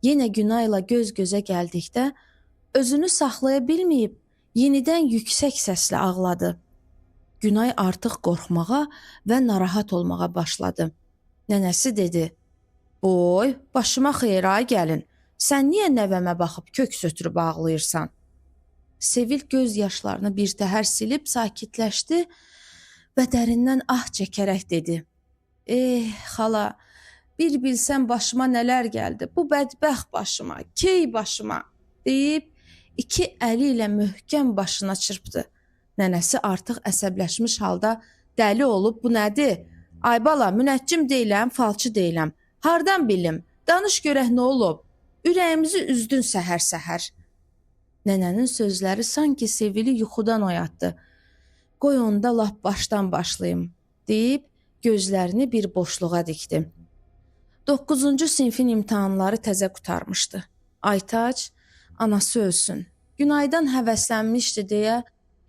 Yenə Günayla göz-gözə gəldikdə özünü saxlaya bilməyib yenidən yüksək səslə ağladı. Günay artıq qorxmağa və narahat olmağa başladı. Nənəsi dedi: "Boy, başıma xeyir ay gəlin. Sən niyə nəvəmə baxıb kök sötürüb ağlayırsan?" Sevil göz yaşlarını bir təhər silib sakitləşdi və dərindən ah çəkərək dedi: "Eh, xala, bir bilsən başıma nələr gəldi. Bu bədbəxt başıma, key başıma" deyib iki əli ilə möhkəm başına çırpdı. Nənəsi artıq əsəbləşmiş halda dəli olub, "Bu nədir? Ay bala, münəccim deyiləm, falçı deyiləm. Hardan bilim? Danış görək nə olub? Ürəyimizi üzdün səhər-səhər." Nənənin sözləri sanki Sevili yuxudan oyatdı. "Qoy onda lap başdan başlayım" deyib gözlərini bir boşluğa dikdi. 9-cu sinfin imtahanları təzə qurtarmışdı. Aytac, anası ölsün, Günaydan həvəslənmişdi deyə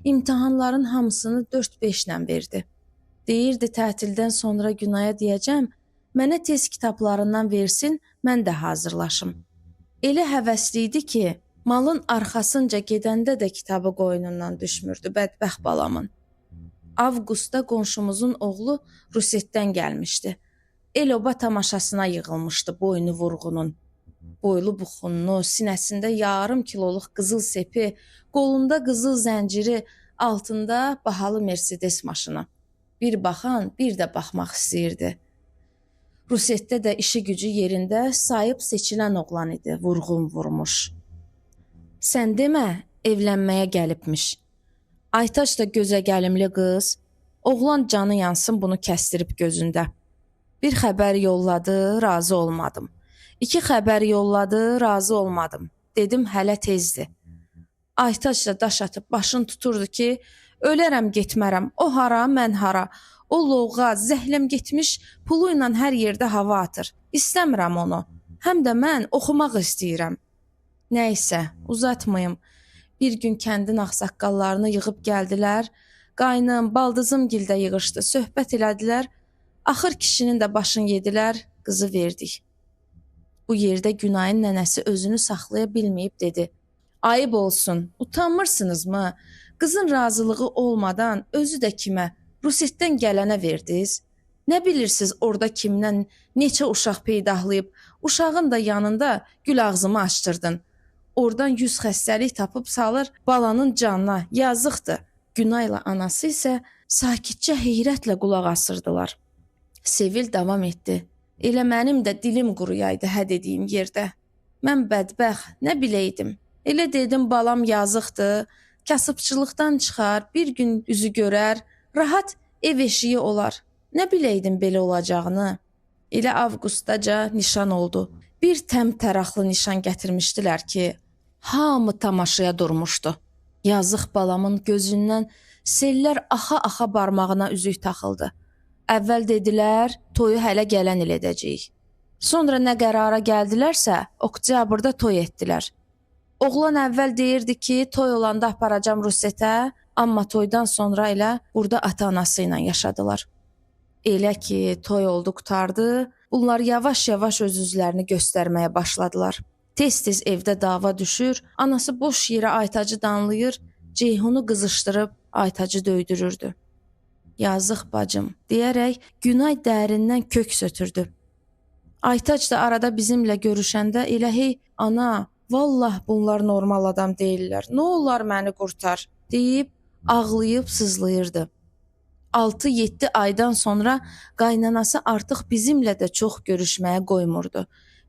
imtahanların hamısını 4-5-lə verdi. Deyirdi tətildən sonra Günaya deyəcəm, mənə tez kitablarından versin, mən də hazırlaşım. Elə həvəsli idi ki, malın arxasınca gedəndə də kitabı qoynundan düşmürdü bədbəxt balamın. Avqustda qonşumuzun oğlu Rusetdən gəlmişdi. El-oba tamaşasına yığılmışdı boynu vurğunun. Boylu buxunlu, sinəsində yarım kiloluq qızıl sepi, qolunda qızıl zənciri, altında bahalı Mercedes maşını. Bir baxan bir də baxmaq istəyirdi. Rusetdə də işi gücü yerində sayıb seçilən oğlan idi, vurğun vurmuş. Sən demə, evlənməyə gəlibmiş. Aytaç da gözə gəlimli qız, oğlan canı yansın bunu kəsdirib gözündə. Bir xəbər yolladı, razı olmadım. İki xəbər yolladı, razı olmadım. Dedim hələ tezdir. Aytaç da daş atıb başını tuturdu ki, ölərəm getmərəm, o hara, mən hara. O lovğa, zəhləm getmiş, pulu ilə hər yerdə hava atır. İstəmirəm onu. Həm də mən oxumaq istəyirəm. Nəysə, uzatmayım. Bir gün kəndin ağsaqqallarını yığıb gəldilər. Qaynım, baldızım gildə yığışdı, söhbət elədilər. Axır kişinin də başını yedilər, qızı verdik. Bu yerdə Günayın nənəsi özünü saxlaya bilməyib dedi: "Ayıb olsun, utanmırsınızmı? Qızın razılığı olmadan özü də kimə, Rusetdən gələnə verdiniz? Nə bilirsiz orada kimdən neçə uşaq peydahlayıb, uşağın da yanında gül ağzımı açdırdın. Oradan 100 xəstəlik tapıb salır balanın canına, yazıqdır." Günayla anası isə sakitcə heyrətlə qulaq asırdılar. Sevil davam etdi. "Elə mənim də dilim quruyaydı hə dediyim yerdə. Mən bədbəxt, nə biləydim. Elə dedim balam yazıqdır, kasıbçılıqdan çıxar, bir gün üzü görər, rahat ev eşiyi olar. Nə biləydim belə olacağını. Elə avqustdaca nişan oldu. Bir təmtəraqlı nişan gətirmişdilər ki, hamı tamaşaya durmuşdu. Yazıq balamın gözündən sellər axa-axa barmağına üzük taxıldı. Əvvəl dedilər, toyu hələ gələn il edəcəyik. Sonra nə qərara gəldilərsə, oktyabrda toy etdilər. Oğlan əvvəl deyirdi ki, toy olanda aparacam Rusetə, amma toydan sonra elə burada ata-anası ilə yaşadılar. Elə ki, toy oldu, qurtardı, bunlar yavaş-yavaş öz-üzlərini göstərməyə başladılar. Tez-tez evdə dava düşür, anası boş yerə Aytacı danlayır, Ceyhunu qızışdırıb Aytacı döydürürdü. Yazıq bacım, deyərək Günay dərindən kök sötürdü. Aytac da arada bizimlə görüşəndə elə hey, ana, vallah bunlar normal adam deyillər, nə olar məni qurtar, deyib ağlayıb sızlayırdı. 6-7 aydan sonra qaynanası artıq bizimlə də çox görüşməyə qoymurdu.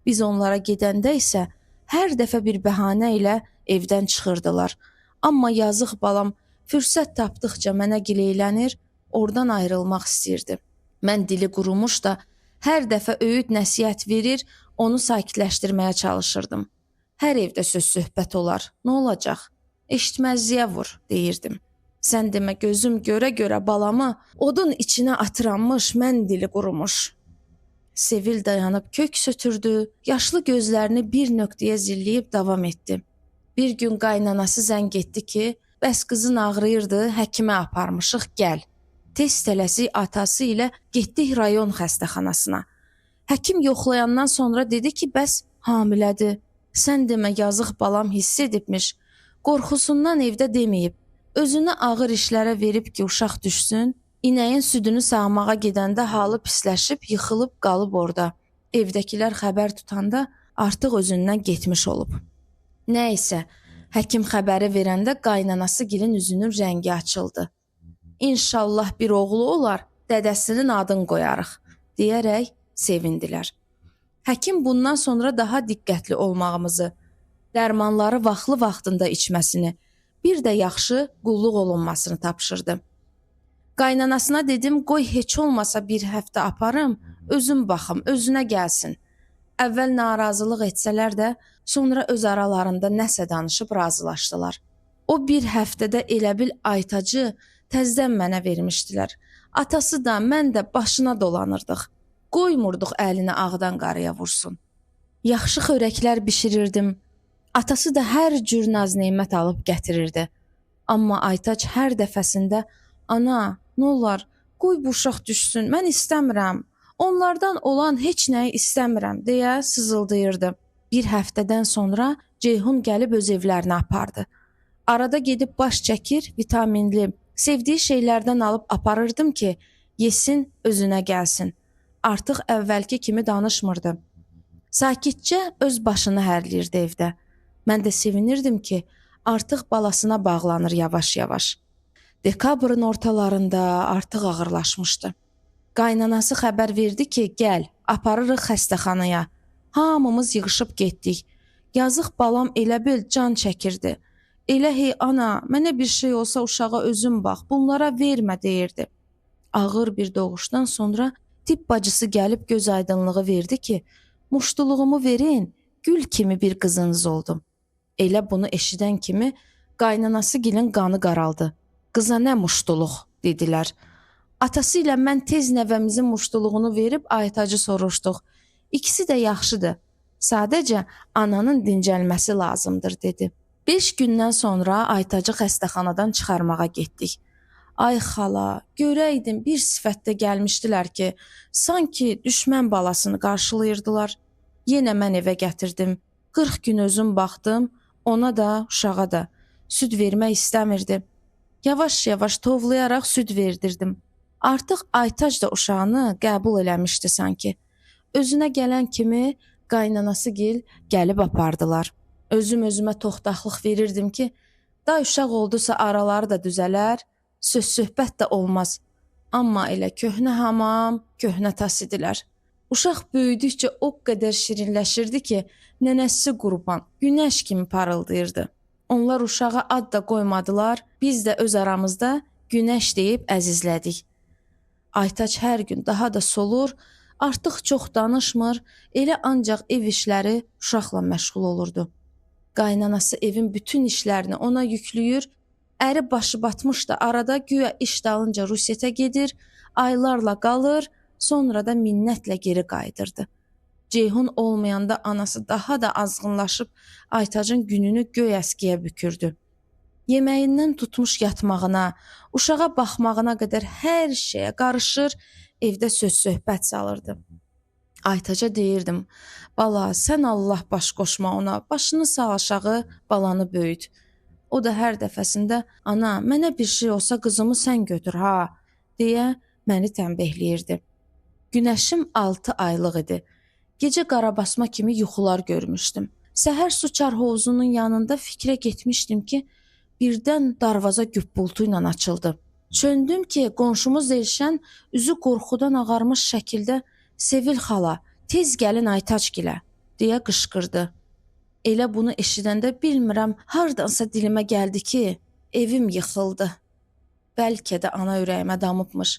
Biz onlara gedəndə isə hər dəfə bir bəhanə ilə evdən çıxırdılar. Amma yazıq balam fürsət tapdıqca mənə gileylənir, oradan ayrılmaq istəyirdi. Mən dili qurumuş da hər dəfə öyüd nəsihət verir, onu sakitləşdirməyə çalışırdım. Hər evdə söz söhbət olar, nə olacaq? Eşitməzliyə vur, deyirdim. Sən demə gözüm görə-görə balamı odun içinə atıranmış, mən dili qurumuş. Sevil dayanıb kök sötürdü, yaşlı gözlərini bir nöqtəyə zilləyib davam etdi. Bir gün qaynanası zəng etdi ki, bəs qızın ağrıyırdı, həkimə aparmışıq, gəl. Tez tələsik atası ilə getdik rayon xəstəxanasına. Həkim yoxlayandan sonra dedi ki, bəs hamilədir. Sən demə yazıq balam hiss edibmiş. Qorxusundan evdə deməyib. Özünü ağır işlərə verib ki, uşaq düşsün. İnəyin südünü sağmağa gedəndə halı pisləşib, yıxılıb qalıb orada. Evdəkilər xəbər tutanda artıq özündən getmiş olub. Nə isə, həkim xəbəri verəndə qaynanası gilin üzünün rəngi açıldı. İnşallah bir oğlu olar, dədəsinin adını qoyarıq, deyərək sevindilər. Həkim bundan sonra daha diqqətli olmağımızı, dərmanları vaxtlı-vaxtında içməsini, bir də yaxşı qulluq olunmasını tapşırdı. Qaynanasına dedim, qoy heç olmasa bir həftə aparım, özüm baxım, özünə gəlsin. Əvvəl narazılıq etsələr də, sonra öz aralarında nəsə danışıb razılaşdılar. O bir həftədə elə bil Aytacı təzdən mənə vermişdilər. Atası da, mən də başına dolanırdıq. Qoymurduq əlini ağdan qarıya vursun. Yaxşı xörəklər bişirirdim. Atası da hər cür naz-nemət alıb gətirirdi. Amma Aytac hər dəfəsində ana, nə olar, qoy bu uşaq düşsün, mən istəmirəm. Onlardan olan heç nəyi istəmirəm deyə sızıldayırdı. Bir həftədən sonra Ceyhun gəlib öz evlərinə apardı. Arada gedib baş çəkir, vitaminli, sevdiyi şeylərdən alıb aparırdım ki, yesin, özünə gəlsin. Artıq əvvəlki kimi danışmırdı. Sakitcə öz başını hərləyirdi evdə. Mən də sevinirdim ki, artıq balasına bağlanır yavaş-yavaş. Dekabrın ortalarında artıq ağırlaşmışdı. Qaynanası xəbər verdi ki, gəl, aparırıq xəstəxanaya. Hamımız yığışıb getdik. Yazıq balam elə bil can çəkirdi. Elə hey ana, mənə bir şey olsa uşağa özün bax, bunlara vermə deyirdi. Ağır bir doğuşdan sonra tibb bacısı gəlib göz aydınlığı verdi ki, muştuluğumu verin, gül kimi bir qızınız oldum. Elə bunu eşidən kimi qaynanası gilin qanı qaraldı. Qıza nə muştuluq, dedilər. Atası ilə mən tez nəvəmizin muştuluğunu verib Aytacı soruşduq. İkisi də yaxşıdır. Sadəcə ananın dincəlməsi lazımdır, dedi. 5 gündən sonra Aytacı xəstəxanadan çıxarmağa getdik. Ay xala, görəydim bir sifətdə gəlmişdilər ki, sanki düşmən balasını qarşılayırdılar. Yenə mən evə gətirdim. 40 gün özüm baxdım, ona da, uşağa da. Süd vermək istəmirdi. Yavaş-yavaş tovlayaraq süd verdirdim. Artıq Aytac da uşağını qəbul eləmişdi sanki. Özünə gələn kimi qaynanası gil gəlib apardılar. Özüm özümə toxtaqlıq verirdim ki, day uşaq oldusa araları da düzələr, söz-söhbət də olmaz. Amma elə köhnə hamam, köhnə tas idilər. Uşaq böyüdükcə o qədər şirinləşirdi ki, nənəsi qurban, günəş kimi parıldayırdı. Onlar uşağa ad da qoymadılar, biz də öz aramızda Günəş deyib əzizlədik. Aytac hər gün daha da solur, artıq çox danışmır, elə ancaq ev işləri uşaqla məşğul olurdu. Qaynanası evin bütün işlərini ona yükləyir, əri başı batmış da arada güya iş dalınca Rusiyetə gedir, aylarla qalır, sonra da minnətlə geri qayıdırdı. Ceyhun olmayanda anası daha da azğınlaşıb Aytacın gününü göy əskiyə bükürdü. Yeməyindən tutmuş yatmağına, uşağa baxmağına qədər hər şeyə qarışır, evdə söz-söhbət salırdı. Aytaca deyirdim, bala, sən Allah baş qoşma ona, başını sal aşağı, balanı böyüt. O da hər dəfəsində, ana, mənə bir şey olsa qızımı sən götür ha, deyə məni tənbəhləyirdi. Günəşim 6 aylıq idi. Gecə qarabasma kimi yuxular görmüşdüm. Səhər su çar hovuzunun yanında fikrə getmişdim ki, birdən darvaza güppultu ilə açıldı. Çöndüm ki, qonşumuz Elşən üzü qorxudan ağarmış şəkildə Sevil xala, tez gəlin Aytacgilə, deyə qışqırdı. Elə bunu eşidəndə bilmirəm, hardansa dilimə gəldi ki, evim yıxıldı. Bəlkə də ana ürəyimə damıbmış.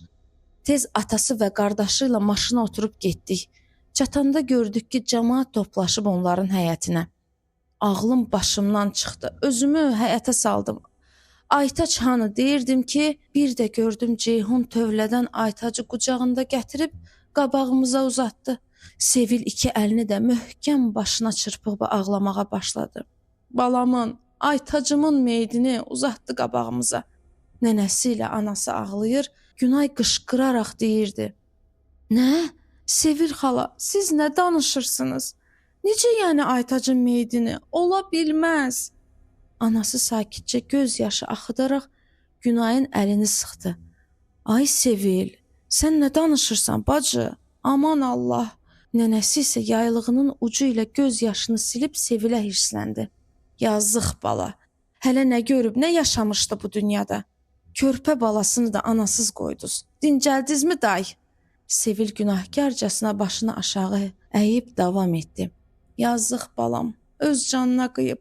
Tez atası və qardaşı ilə maşına oturub getdik. Çatanda gördük ki, camaat toplaşıb onların həyətinə. Ağlım başımdan çıxdı. Özümü həyətə saldım. Aytac hanı deyirdim ki, bir də gördüm Ceyhun tövlədən Aytacı qucağında gətirib qabağımıza uzatdı. Sevil iki əlini də möhkəm başına çırpıb ağlamağa başladı. Balamın, Aytacımın meyidini uzatdı qabağımıza. Nənəsi ilə anası ağlayır, Günay qışqıraraq deyirdi. Nə? Sevil xala, siz nə danışırsınız? Necə yəni Aytacın meyidini? Ola bilməz. Anası sakitcə göz yaşı axıdaraq Günayın əlini sıxdı. Ay Sevil, sən nə danışırsan bacı? Aman Allah. Nənəsi isə yaylığının ucu ilə göz yaşını silib Sevilə hirsləndi. Yazıq bala. Hələ nə görüb, nə yaşamışdı bu dünyada? Körpə balasını da anasız qoydunuz. Dincəldizmi day? Sevil günahkarcasına başını aşağı əyib davam etdi. Yazıq balam, öz canına qıyıb.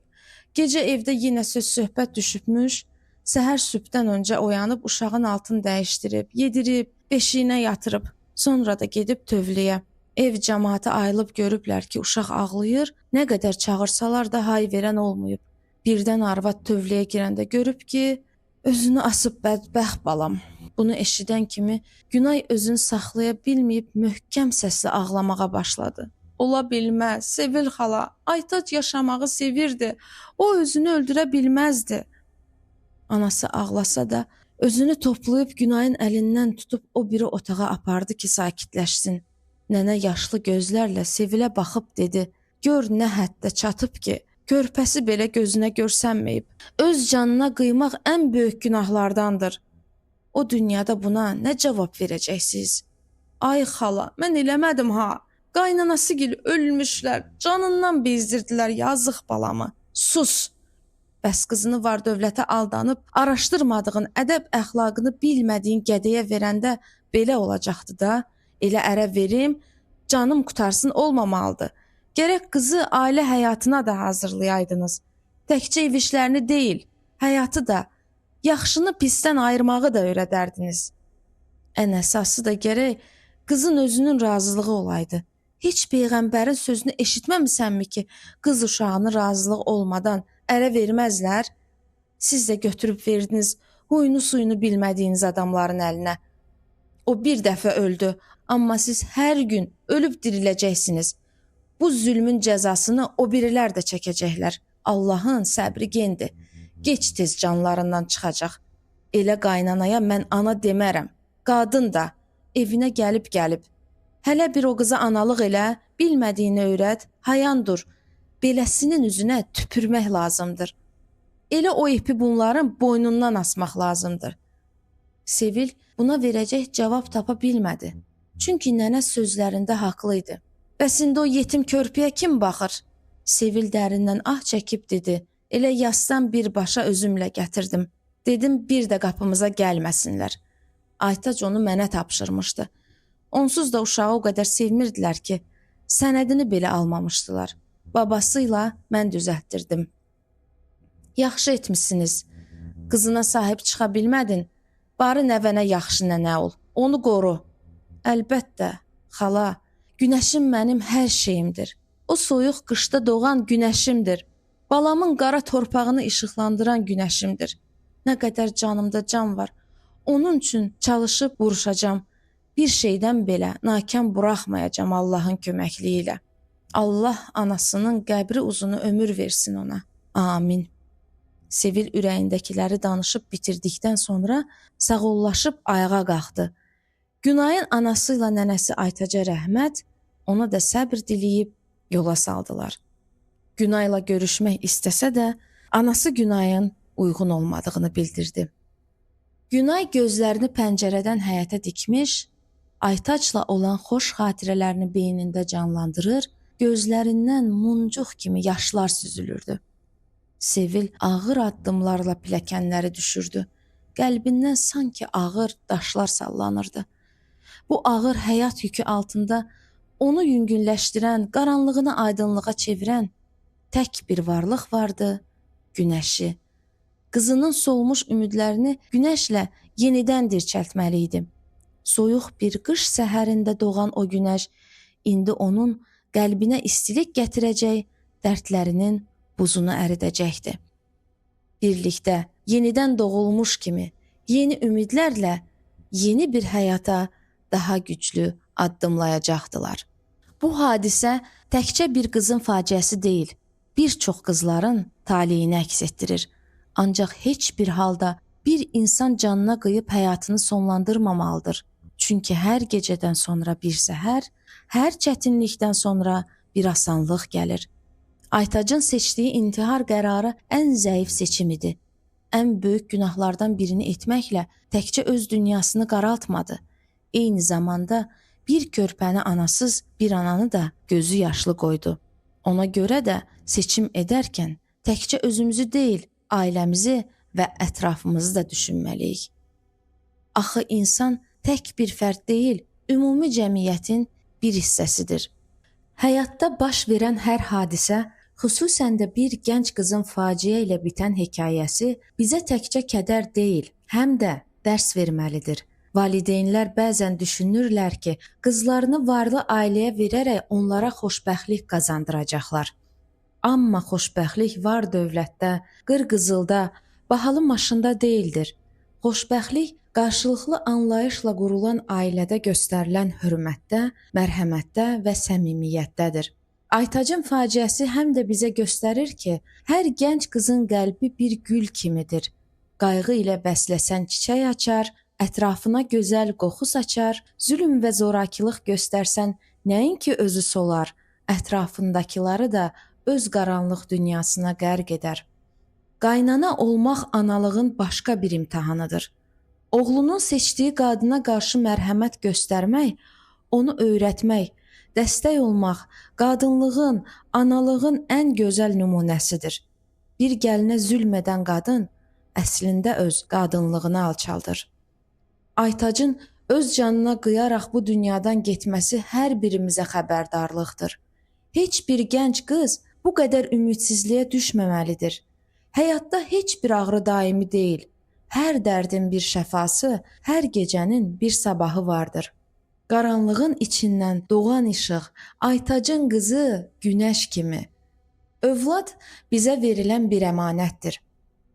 Gecə evdə yenə söz söhbət düşübmüş. Səhər sübhdən öncə oyanıb uşağın altını dəyişdirib, yedirib, beşiyinə yatırıb. Sonra da gedib tövləyə. Ev cəmaatı ayılıb görüblər ki, uşaq ağlayır. Nə qədər çağırsalar da hay verən olmayıb. Birdən arvad tövləyə girəndə görüb ki, özünü asıb bədbəxt balam. Bunu eşidən kimi Günay özünü saxlaya bilməyib möhkəm səslə ağlamağa başladı. Ola bilməz, Sevil xala, Aytac yaşamağı sevirdi. O özünü öldürə bilməzdi. Anası ağlasa da özünü toplayıb Günayın əlindən tutub o biri otağa apardı ki, sakitləşsin. Nənə yaşlı gözlərlə Sevilə baxıb dedi: "Gör nə həddə çatıb ki, körpəsi belə gözünə görsənməyib. Öz canına qıymaq ən böyük günahlardandır. O dünyada buna nə cavab verəcəksiniz?" Ay xala, mən eləmədim ha. Qaynanasıgil ölmüşlər, canından bezdirdilər yazıq balamı. Sus. Bəs qızını var dövlətə aldanıb, araşdırmadığın, ədəb əxlaqını bilmədiyin gədəyə verəndə belə olacaqdı da. Elə ərə verim, canım qutarsın olmamalıdır. Gərək qızı ailə həyatına da hazırlayaydınız. Təkcə ev işlərini deyil, həyatı da, yaxşını pisdən ayırmağı da öyrədərdiniz. Ən əsası da gərək qızın özünün razılığı olaydı. Heç peyğəmbərin sözünü eşitməmisənmi ki, qız uşağını razılıq olmadan ərə verməzlər? Siz də götürüb verdiniz huyunu suyunu bilmədiyiniz adamların əlinə. O bir dəfə öldü, amma siz hər gün ölüb diriləcəksiniz. Bu zülmün cəzasını o birilər də çəkəcəklər. Allahın səbri gendir. Gec tez canlarından çıxacaq. Elə qaynanaya mən ana demərəm. Qadın da evinə gəlib. Hələ bir o qıza analıq elə, bilmədiyini öyrət, hayan dur. Beləsinin üzünə tüpürmək lazımdır. Elə o ipi bunların boynundan asmaq lazımdır. Sevil buna verəcək cavab tapa bilmədi. Çünki nənə sözlərində haqlı idi. Bəs indi o yetim körpəyə kim baxır? Sevil dərindən ah çəkib dedi. Elə yasdan birbaşa özümlə gətirdim. Dedim bir də qapımıza gəlməsinlər. Aytac onu mənə tapşırmışdı. Onsuz da uşağı o qədər sevmirdilər ki, sənədini belə almamışdılar. Babası ilə mən düzəltdirdim. Yaxşı etmisiniz. Qızına sahib çıxa bilmədin. Barı nəvənə yaxşı nənə ol. Onu qoru. Əlbəttə, xala, günəşim mənim hər şeyimdir. O soyuq qışda doğan günəşimdir. Balamın qara torpağını işıqlandıran günəşimdir. Nə qədər canımda can var. Onun üçün çalışıb vuruşacam. Bir şeydən belə nakam buraxmayacam Allahın köməkliyi ilə. Allah anasının qəbri uzunu ömür versin ona. Amin. Sevil ürəyindəkiləri danışıb bitirdikdən sonra sağollaşıb ayağa qalxdı. Günayın anası ilə nənəsi Aytaca rəhmət, ona da səbr diləyib yola saldılar. Günayla görüşmək istəsə də anası Günayın uyğun olmadığını bildirdi. Günay gözlərini pəncərədən həyətə dikmiş, Aytacla olan xoş xatirələrini beynində canlandırır, gözlərindən muncuq kimi yaşlar süzülürdü. Sevil ağır addımlarla pilləkənləri düşürdü. Qəlbindən sanki ağır daşlar sallanırdı. Bu ağır həyat yükü altında onu yüngülləşdirən, qaranlığını aydınlığa çevirən tək bir varlıq vardı: günəşi. Qızının solmuş ümidlərini günəşlə yenidən dirçəltməli idi. Soyuq bir qış səhərində doğan o günəş indi onun qəlbinə istilik gətirəcək, dərdlərinin buzunu əridəcəkdi. Birlikdə yenidən doğulmuş kimi yeni ümidlərlə yeni bir həyata daha güclü addımlayacaqdılar. Bu hadisə təkcə bir qızın faciəsi deyil, bir çox qızların taleyini əks etdirir. Ancaq heç bir halda bir insan canına qıyıb həyatını sonlandırmamalıdır. Çünki hər gecədən sonra bir səhər, hər çətinlikdən sonra bir asanlıq gəlir. Aytacın seçdiyi intihar qərarı ən zəif seçim idi. Ən böyük günahlardan birini etməklə təkcə öz dünyasını qaraltmadı. Eyni zamanda bir körpəni anasız, bir ananı da gözü yaşlı qoydu. Ona görə də seçim edərkən təkcə özümüzü deyil, ailəmizi və ətrafımızı da düşünməliyik. Axı insan tək bir fərd deyil, ümumi cəmiyyətin bir hissəsidir. Həyatda baş verən hər hadisə, xüsusən də bir gənc qızın faciə ilə bitən hekayəsi bizə təkcə kədər deyil, həm də dərs verməlidir. Valideynlər bəzən düşünürlər ki, qızlarını varlı ailəyə verərək onlara xoşbəxtlik qazandıracaqlar. Amma xoşbəxtlik var dövlətdə, qır-qızılda, bahalı maşında deyildir. Xoşbəxtlik qarşılıqlı anlayışla qurulan ailədə göstərilən hörmətdə, mərhəmətdə və səmimiyyətdədir. Aytacın faciəsi həm də bizə göstərir ki, hər gənc qızın qəlbi bir gül kimidir. Qayğı ilə bəsləsən çiçək açar, ətrafına gözəl qoxu saçar, zülm və zorakılıq göstərsən nəinki özü solar, ətrafındakıları da öz qaranlıq dünyasına qərq edər. Qaynana olmaq analığın başqa bir imtahanıdır. Oğlunun seçdiyi qadına qarşı mərhəmət göstərmək, onu öyrətmək, dəstək olmaq qadınlığın, analığın ən gözəl nümunəsidir. Bir gəlinə zülm edən qadın əslində öz qadınlığını alçaldır. Aytacın öz canına qıyaraq bu dünyadan getməsi hər birimizə xəbərdarlıqdır. Heç bir gənc qız bu qədər ümidsizliyə düşməməlidir. Həyatda heç bir ağrı daimi deyil. Hər dərdin bir şəfası, hər gecənin bir sabahı vardır. Qaranlığın içindən doğan işıq, Aytacın qızı günəş kimi. Övlad bizə verilən bir əmanətdir.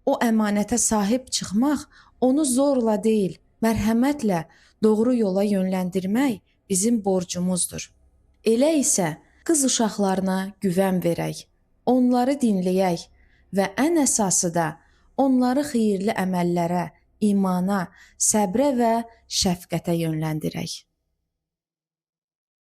O əmanətə sahib çıxmaq, onu zorla deyil, mərhəmətlə doğru yola yönləndirmək bizim borcumuzdur. Elə isə qız uşaqlarına güvən verək, onları dinləyək və ən əsası da onları xeyirli əməllərə, imana, səbrə və şəfqətə yönləndirək.